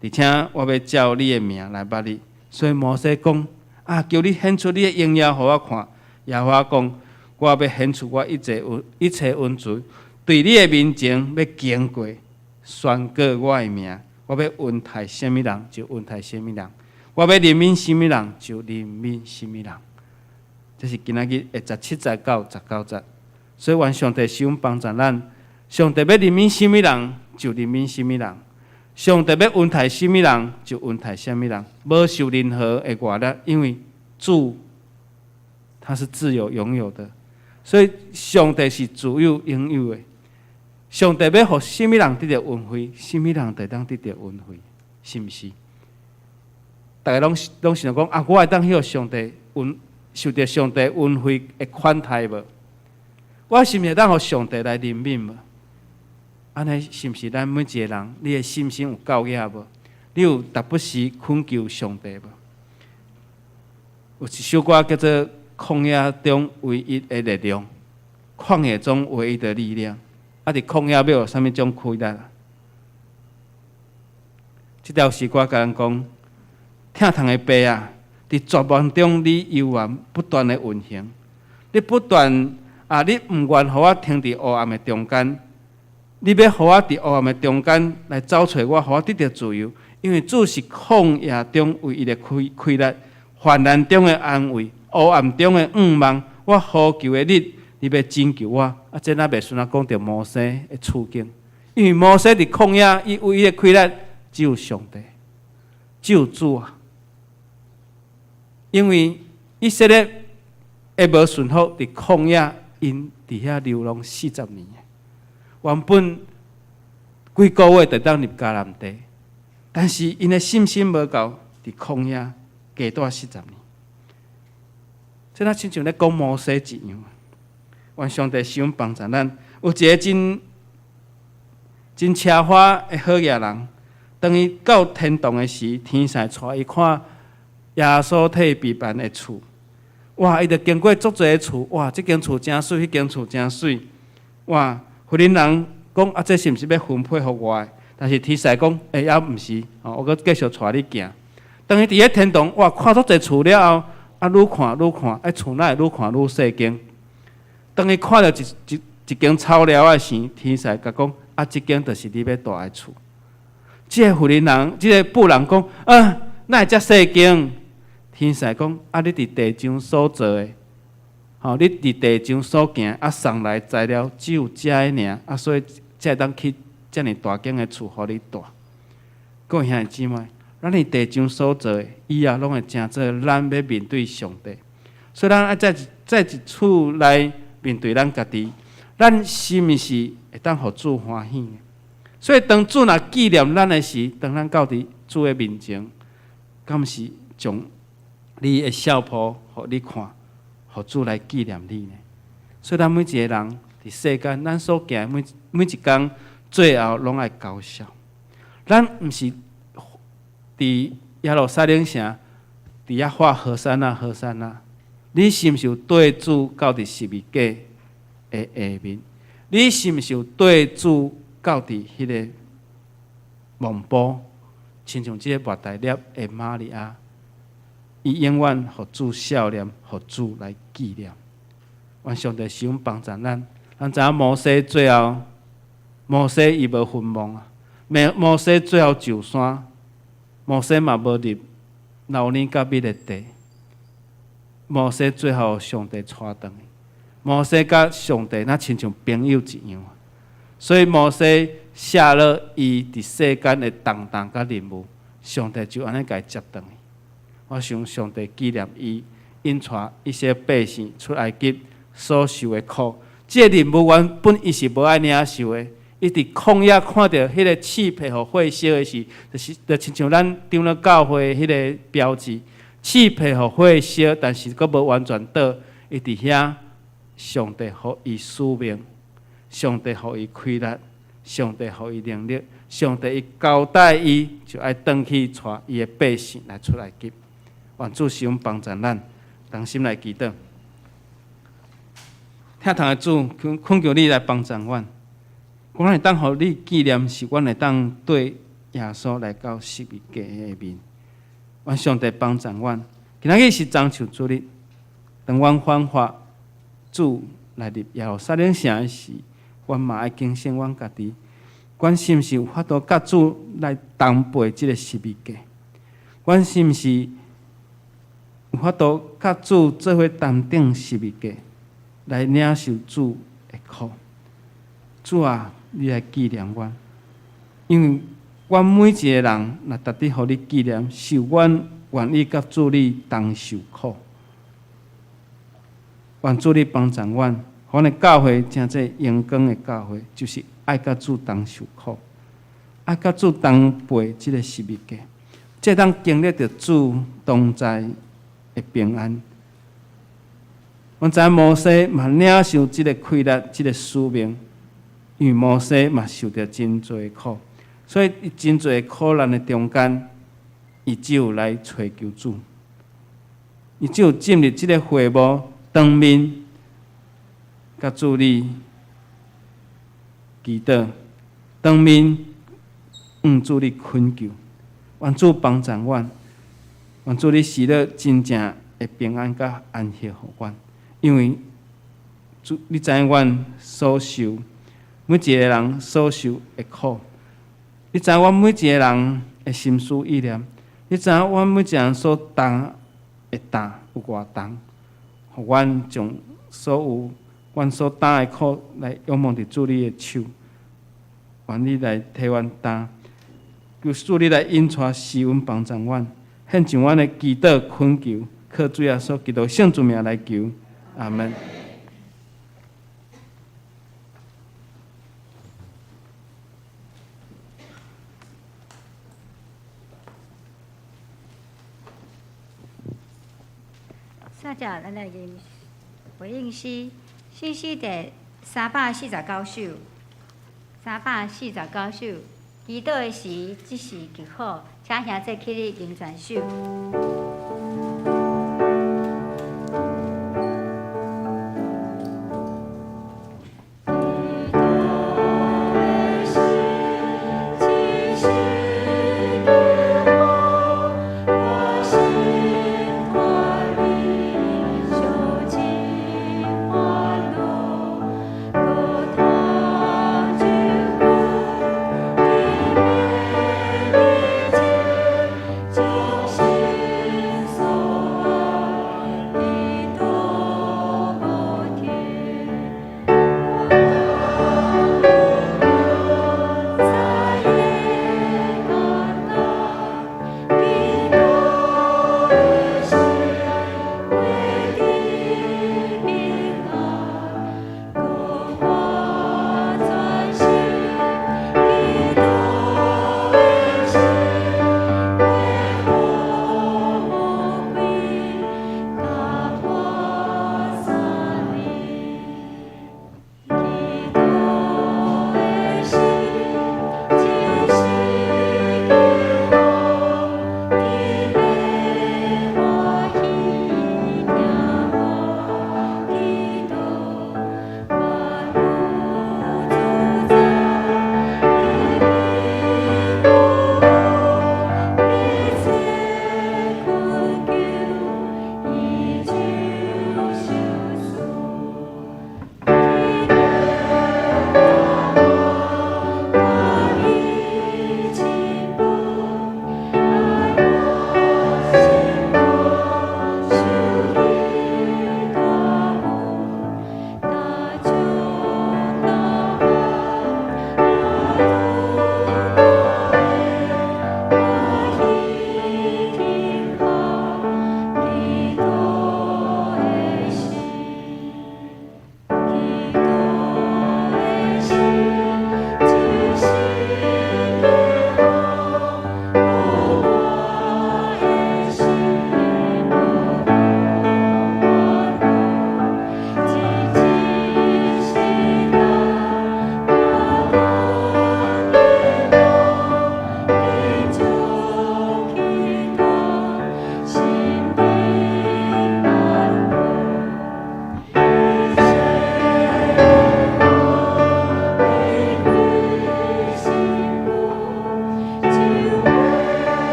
而且我欲照你的名來捌你。所以摩西講：啊，求你顯出你的榮耀予我看。耶和華講：我欲顯出我一切恩一切恩慈，對你的面前欲經過，宣告我的名。我欲恩待啥物人，就恩待啥物人；我欲憐憫啥物人，就憐憫啥物人。這是今仔日的17節到19節。所以願上帝賜恩幫助咱。上帝欲憐憫啥物人，就憐憫啥物人；上帝欲恩待啥物人，就恩待啥物人。無受任何的外力，因為主他是自有永有的，所以上帝是自有永有的。上帝欲予啥物人得著恩惠，啥物人就會當得著恩惠，是毋是？逐家攏攏想講啊，我會當予上帝恩，受著上帝恩惠的款待無？我是毋是會當予上帝來憐憫無？按呢是毋是咱每一個人，你的信心有夠額無？你有逐不時懇求上帝無？有一首歌叫做《曠野中唯一的力量》，曠野中唯一的力量。啊！佇曠野欲有啥物種氣力？這條詩歌共咱講，疼痛的爸啊，佇絕望中你猶原不斷的運行，你不斷啊，你毋願予我停佇黑暗的中間，你欲予我佇黑暗的中間來走揣我，予我得著自由，因為主是曠野中唯一的氣力，患難中的安慰，黑暗中的向望。我呼求的日，你欲拯救我。啊，這若袂順啊，講著摩西的處境，因為摩西佇曠野，伊唯一的氣力只有上帝，只有主啊。因為以色列會無順服佇曠野，𪜶佇遐流浪40年。原本幾個月就當入迦南地，但是𪜶的信心無夠，佇曠野加蹛四十年。這若親像咧講摩西一樣。願上帝賜恩幫助咱。有一个真真奢華的好額人，當伊到天堂的時，天使帶伊看耶穌替伊備辦的厝。哇！伊就經過足濟个厝，哇！這間厝誠媠，彼間厝誠媠。哇！婦人人講啊，這是毋是欲分配予我的？但是天使講，欸，猶毋是，哦，我閣繼續帶你行。當伊佇咧天堂，哇！看足濟厝了後，啊，愈看愈看，啊，厝哪會愈看愈細間。當伊看著一間草寮仔時，天使共講：啊，這間就是你欲蹛的厝。這個婦人人，這個婦人講：啊，哪會遮細間？天使講：啊，你佇地上所做的，吼，你佇地上所行，啊，送來材料只有遮爾爾，啊，所以才會當起遮爾大間的厝予你蹛。各位兄弟姊妹，咱佇地上所做的，以後攏會成做咱欲面對上帝。所以咱愛再一次來面對咱家己，咱是毋是會當予主歡喜？所以當主若紀念咱的時，當咱到佇主的面前，敢毋是將你的笑脯予你看，予主來紀念你呢？所以咱每一個人佇世間，咱所行的每一工，最後攏愛交數。咱毋是佇耶路撒冷城，佇遐喊和散那和散那，你是毋是有綴主到佇十字架的下面？你是毋是有綴主到佇彼个墓埔？親像這個抹大拉的瑪利亞，伊永遠予主數念，予主來紀念。願上帝賜恩幫助咱。咱知影摩西最後，摩西伊無墳墓啊，摩西最後上山，摩西嘛無入流奶佮蜜的地。摩西最後上帝帶轉去，摩西佮上帝若親像朋友一樣。所以摩西卸落伊佇世間的重擔佮任務，上帝就按呢共伊接轉去。我想上帝紀念伊，引帶以色列百姓出埃及所受的苦。這個任務原本伊是無愛領受的，伊佇曠野看著彼个刺皮予火燒的時，就是就親像咱長老教會彼个標誌，刺皮予火燒，但是閣無完全倒。伊佇遐，上帝予伊使命，上帝予伊氣力，上帝予伊能力，上帝伊交代伊，就愛轉去帶伊的百姓來出埃及。願主賜阮幫助咱，同心來祈禱。疼痛的主，懇求你來幫助阮。阮會當予你紀念，是阮會當綴耶穌來到十字架的面。願上帝幫助阮。今仔日是棕樹主日，當阮反覆主來入耶路撒冷城的時，阮嘛愛警醒阮家己，阮是毋是有法度佮主來同背這个十字架？阮是毋是有法度佮主做伙擔頂十字架，來領受主的苦？主啊，你來紀念阮，因為阮每一个人若值得予你紀念，是阮願意佮主你同受苦。願主你幫助阮，予阮的教會成做榮光的教會，就是愛佮主同受苦，愛佮主同背這個十字架，這當經歷著主同在的平安。阮知影摩西嘛領受這个氣力、這个使命，因為摩西嘛受著真濟苦，所以伊真濟苦難的中間，伊只有來揣求主，伊只有進入這个會幕當面，佮主你祈禱，當面向主你懇求，願主幫助阮，願主你賜予真正的平安佮安息予阮，因為主你知影阮所受每一个人所受的苦，你知影阮每一个人的心思意念，你知影阮每一个人所擔的擔有偌重，予阮將所有阮所擔的苦來仰望佇主你的手，願你來替阮擔，求主你來引帶施恩幫助阮，獻上阮的祈禱懇求，靠主耶穌基督聖主名來求，阿門。
煞只，咱來吟回應詩，新詩第349首，349首，祈禱的時，這是極好，請兄弟起立吟全首。
祈禱的時，這是極好，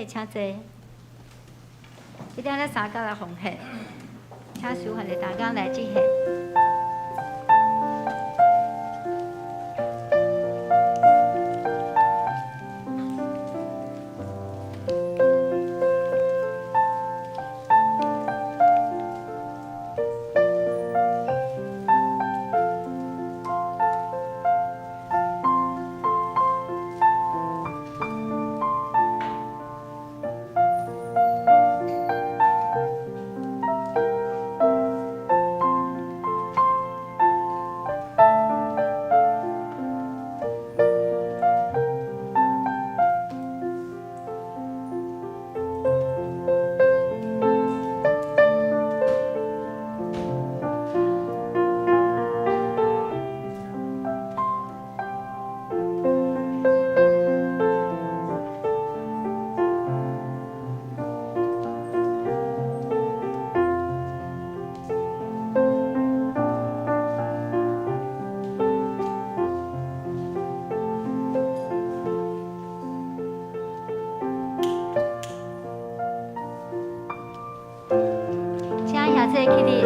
姊請坐。這點咱三角來奉獻，請書法的同工來致獻。請兄姊起立。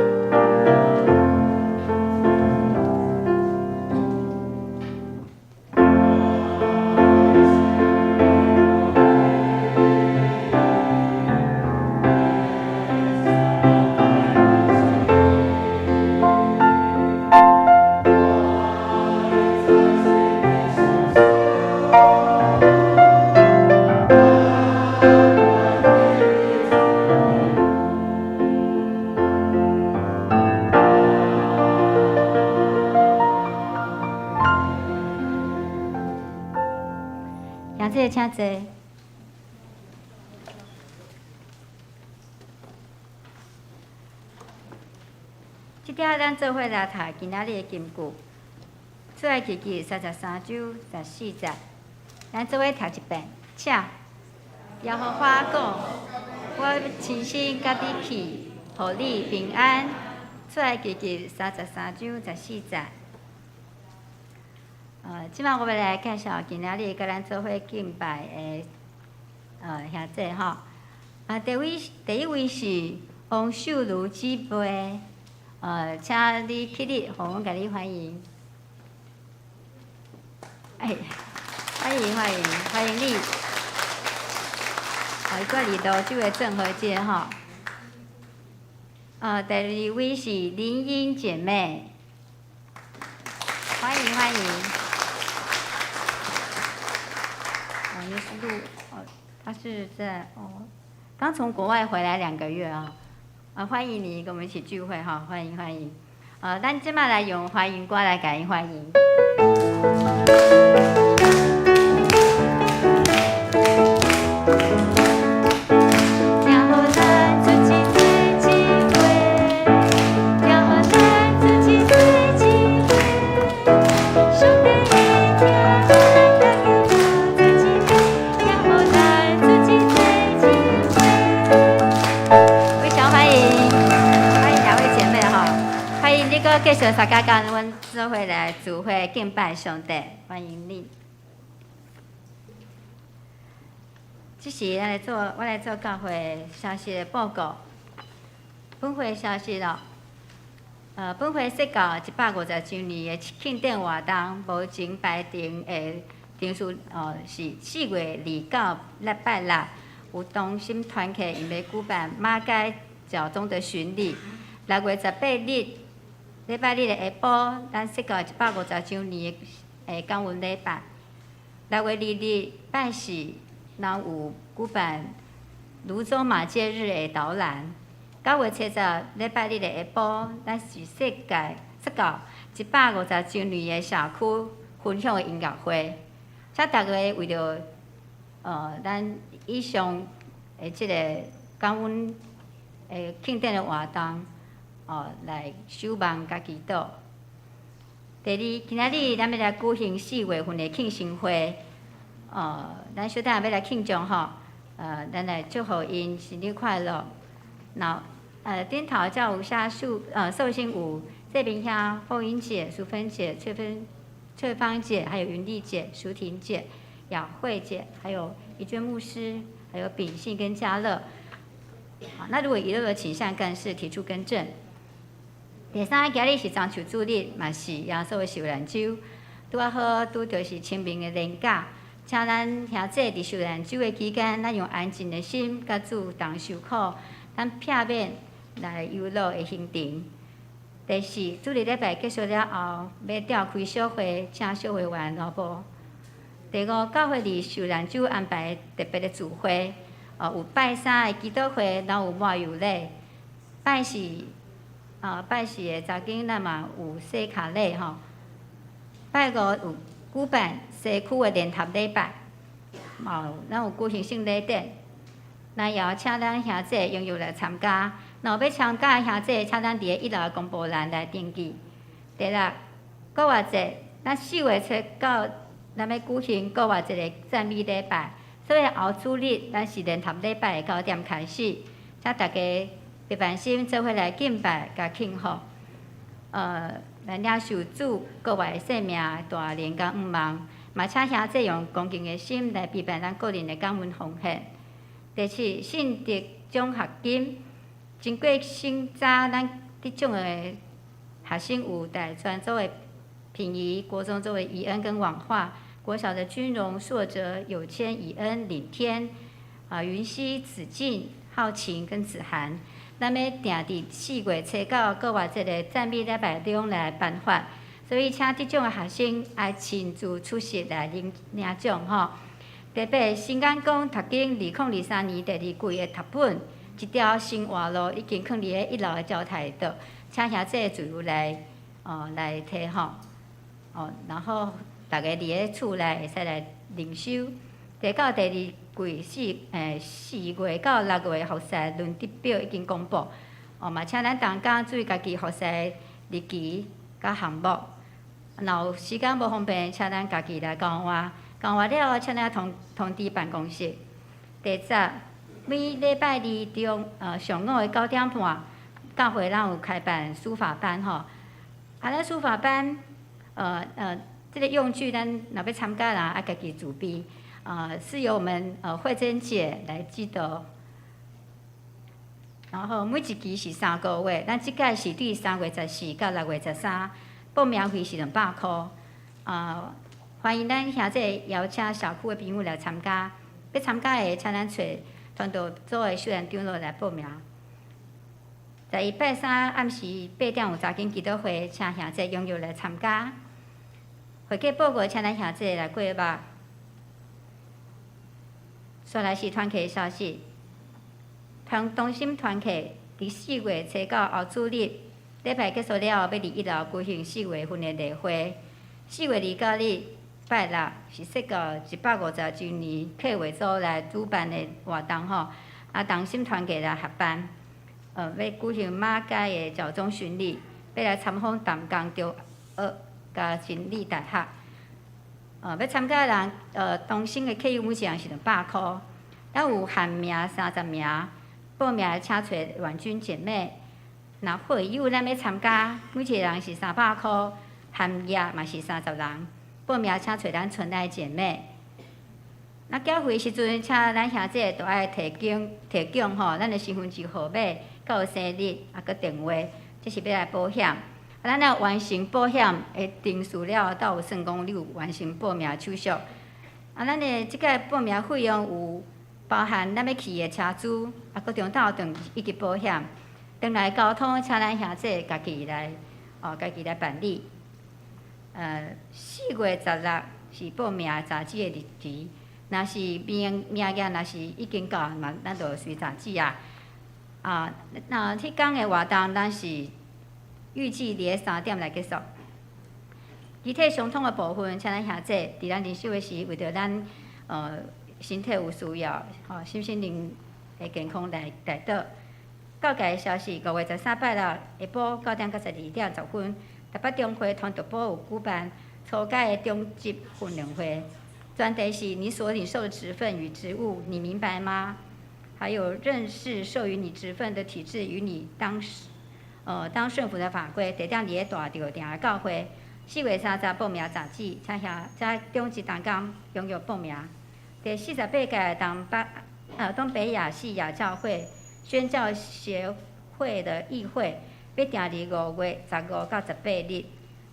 兄姊請坐。這點咱做伙來讀今仔日的金句，出埃及記33章14節，咱做伙讀一遍，請。耶和華講：我親身佮你去，予你平安。出埃及記33章14節。這擺我欲來介紹今仔日佮咱做伙敬拜的兄姊吼。啊，第一位是王秀如姊妹，請你起立，予阮共你歡迎。哎，歡迎歡迎歡迎你。啊，伊閣佇蘆洲的鄭和街吼。第二位是林英姐妹，歡迎歡迎。哦，你是錄哦，他是在哦，剛從國外回來2個月啊，啊，歡迎你跟我們一起聚會哈，歡迎歡迎。咱這擺來用歡迎歌來共伊歡迎。非常歡迎，歡迎兩位姐妹哈，歡迎你閣繼續參加佮阮做伙來聚會敬拜上帝，歡迎你。這時咱來做，我來做教會消息的報告。本會消息咯，本會釋教150周年的慶典活動，目前排程的程序哦是4月29禮拜六，有同心團契𪜶欲舉辦馬偕教宗的巡禮。6月18日禮拜日的下晡，咱釋教150周年的感恩禮拜。6月2日拜四，咱有舉辦蘆洲馬偕日的導覽。9月70禮拜日的下晡，咱是釋教150周年的社區分享的音樂會。請大家為著咱以上的這個感恩的慶典的活動，來守望佮祈禱。第二，今仔日咱欲來舉行4月份的慶生會，咱小等下欲來慶祝吼，咱來祝福𪜶生日快樂。那頂頭才有寫壽星有這邊兄鳳英姐、淑芬姐、翠芳姐，還有雲麗姐、淑婷姐、雅慧姐，還有怡娟牧師，還有秉信跟嘉樂。好，那如果遺漏的，請向幹事提出更正。第三，今日是棕樹主日，嘛是耶穌的受難週，拄仔好拄著是清明的連假，請咱兄姊佇受難週的期間，咱用安靜的心，佮主同受苦，咱避免來憂惱的行程。第四，主日禮拜結束了後，欲召開小會，請小會員留步。第五，教會佇受難週安排特別的聚會，哦，有拜三的祈禱會，然後有抹油禮。拜四的早間，咱嘛有洗跤禮吼。拜五有舉辦社區的聯合禮拜，嘛有咱有舉行聖禮典。那也請咱兄姊踴躍來參加。若有欲參加的兄姊，請咱佇咧一樓的公布欄來登記。第六，復活節，咱4月初九，咱欲舉行復活節的讚美禮拜，所以後主日咱是聯合禮拜的9點開始，請大家預備心做伙來敬拜佮慶賀。來領受主復活的生命大能佮向望，嘛請兄姊用恭敬的心來預備咱個人的感恩奉獻。第七，信德獎學金，經過審查，咱得獎的學生有大專組的品儀，國中組的怡恩跟婉華，國小的君榮、碩哲、有謙、以恩、領天，雲溪、子敬、浩晴跟子涵。咱欲定佇4月初九復活節的讚美禮拜中來頒發，所以請得獎的學生愛親自出席來領獎吼。第八，新眼光讀經2023年第二季的讀本，一條生活路已經囥佇咧一樓的交台桌，請兄姊自由來提吼，哦，然後逐家佇咧厝內會使來靈修。第九、第二季4月到6月服侍輪值表已經公布，哦，嘛請咱同工注意家己服侍日期佮項目。若有時間無方便，請咱家己來交換。交換了後，請咱通知辦公室。第十，每禮拜二上午的9點半，教會咱有開辦書法班吼。啊，咱書法班，這個用具咱若欲參加人愛家己準備。是由我們慧珍姐來指導。然後每一期是3個月，咱這屆是對3月14到6月13，報名費是200箍。啊，歡迎咱兄姊邀請社區的朋友來參加。欲參加的，請咱揣傳道組的秀蘭長老來報名。11拜三暗時8點有查經祈禱會，請兄姊踴躍來參加。會計報告，請咱兄姊來過目。煞來是團契消息，團同心團契佇4月初九後主日禮拜結束了後，欲佇一樓舉行4月份的例會。4月29日拜六是釋教150周年計劃組來主辦的活動吼，啊同心團契來合辦，欲舉行馬偕的教宗巡禮，欲來參訪淡江中學佮真理大學。欲參加的人，同心的費用每一人是200箍，咱有限名30名，報名的請揣婉君姐妹。若會友咱欲參加，每一個人是300箍，含額嘛是30人，報名請揣咱春愛姐妹。那繳費時陣，請咱兄姊都愛提供吼，咱的身份證號碼、佮有生日，啊，佮電話，這是欲來保險。啊，咱若完成保險的程序了後，才有算講你有完成報名手續。啊，咱的這個報名費用有包含咱欲去的車資，啊，閣中晝頓以及保險。轉來交通，請咱兄姊家己來辦理。4月16是報名雜誌的日期，若是名額若是已經到嘛，咱就隨雜誌啊。啊，那彼工的活動，咱是預計佇咧3點來結束。肢體傷痛的部分，請咱兄姊佇咱靈修的時，為著咱身體有需要，吼，身心靈的健康來代禱。教界的消息，5月13拜六下晡9點到12點10分，台北中會傳道部有舉辦初階的中職訓練會，專題是你所領受的職分與職務，你明白嗎？還有認識授予你職分的體制與你當順服的法規，地點佇咧大稻埕的教會。4月30報名截止，請兄請中職同工踴躍報名。第48屆東北東北亞細亞教會宣教協會的議會，欲定佇5月15到18日，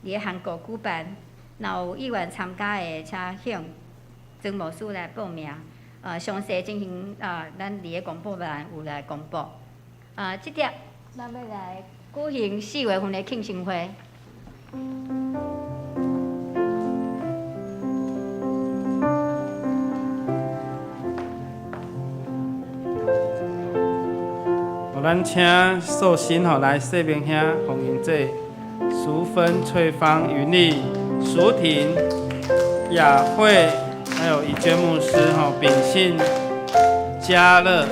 佇韓國舉辦。若有意願參加的，請向曾牧師來報名。詳細情形啊，咱佇个公布欄有來公布。啊，這碟咱欲來舉行4月份的慶生會。
咱請壽星吼來世明兄、洪英姐、淑芬、翠芳、雲麗、淑婷、雅慧，還有怡娟牧師吼，秉信、嘉樂。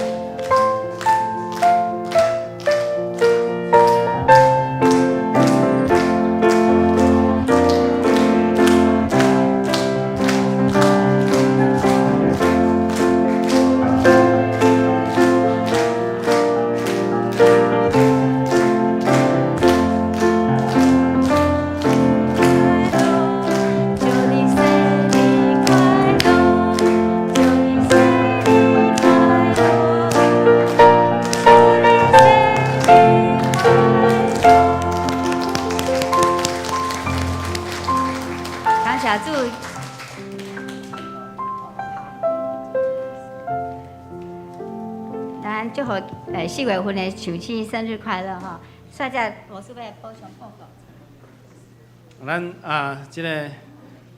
4月份的壽星生日快樂吼！煞只牧師欲補充報告。
咱啊，這个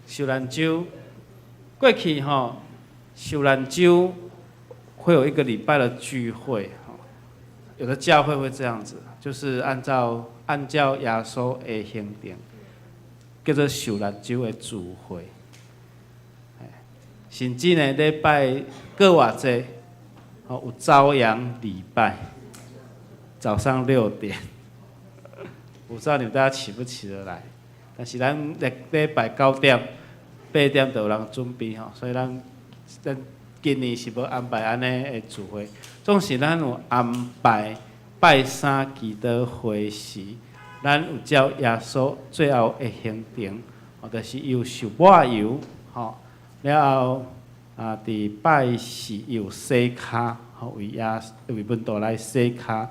受難週過去吼，受難週會有一個禮拜的聚會，有的教會會這樣子，就是按照耶穌的行程，叫做受難週的聚會。甚至呢，禮拜閣偌濟，有朝陽禮拜，早上6點，我不知道你們大家起不起得來，但是咱禮拜9點、8點就有人準備吼，所以咱今年是無安排按呢的聚會，總是咱有安排拜三祈禱會時，咱有照耶穌最後的行程，就是伊有受抹油，吼，了後啊，佇拜四有洗跤，吼，為耶為門徒來洗跤，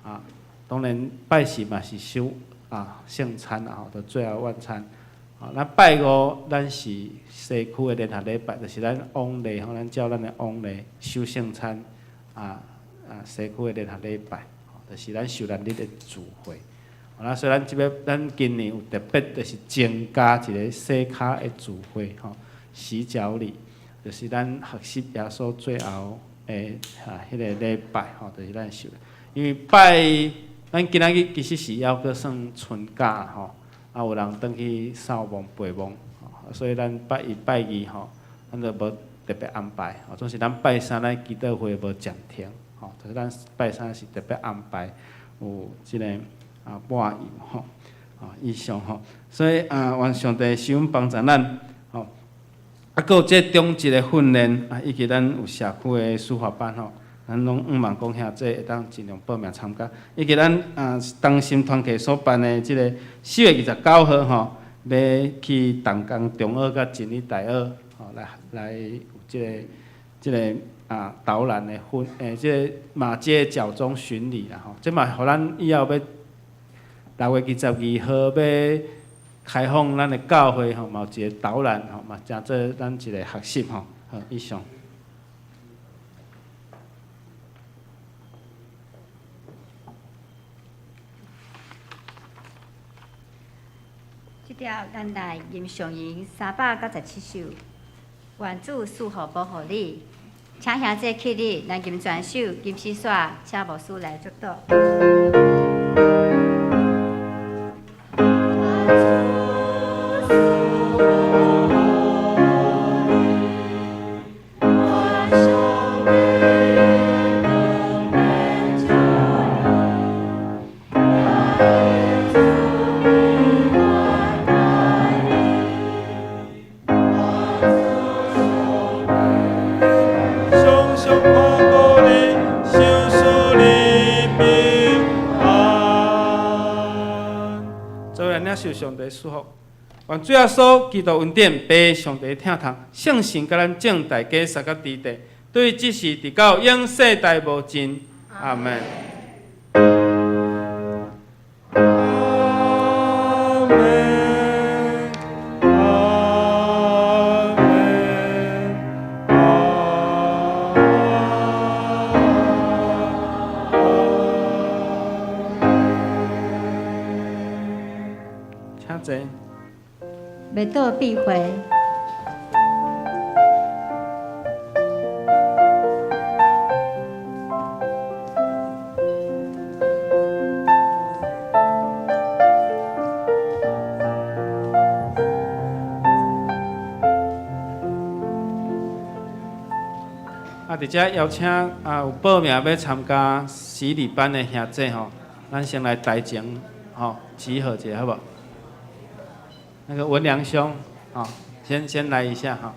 啊，當然拜四嘛是守啊聖餐啊，吼，就最後晚餐。啊，咱拜五咱是西區的聯合禮拜，就是咱往例吼，咱照咱的往例守聖餐，啊啊，西區的聯合禮拜，就是咱受難日的聚會。啊，所以咱這擺咱今年有特別就是增加一個洗跤的聚會，吼，洗腳禮，就是咱學習耶穌最後的啊彼個禮拜，吼，就是咱受。因為拜咱今仔日其實是猶閣算春假吼。啊，有人轉去掃墓陪墓，所以咱拜一、拜二吼，咱就無特別安排。總是咱拜三咱祈禱會無暫停，吼，就是咱拜三是特別安排有這个啊抹油吼，啊以上吼，所以啊，願上帝賜恩幫助咱，吼。啊，閣有這中職的訓練啊，以及咱有社區的書法班吼。咱攏向望講兄這會當盡量報名參加，以及咱啊同心團契所辦的這个4月29號吼，欲去淡江中學佮真理大學吼來有這个這个啊導覽的訓這个馬偕腳蹤巡禮啦吼，這嘛予咱以後欲6月22號欲開放咱的教會吼，嘛有一個導覽吼，嘛誠做咱一个學習吼，好，以上。
這條咱來吟誦吟397首，願主賜福保護你，請兄弟起立，咱吟全首，吟詩煞，請牧師來祝禱。
受上帝祝福，願主耶穌基督恩典，父上帝疼痛，聖神佮咱眾大家相佮佇地，對這時直到永世代無盡。阿門。
阿門，阿門，阿
請坐。
欲倒閉會。
啊，佇遮邀請啊有報名欲參加洗禮班的兄弟吼，咱先來台前吼集合一下好無？那個文良兄，吼，先來一下哈。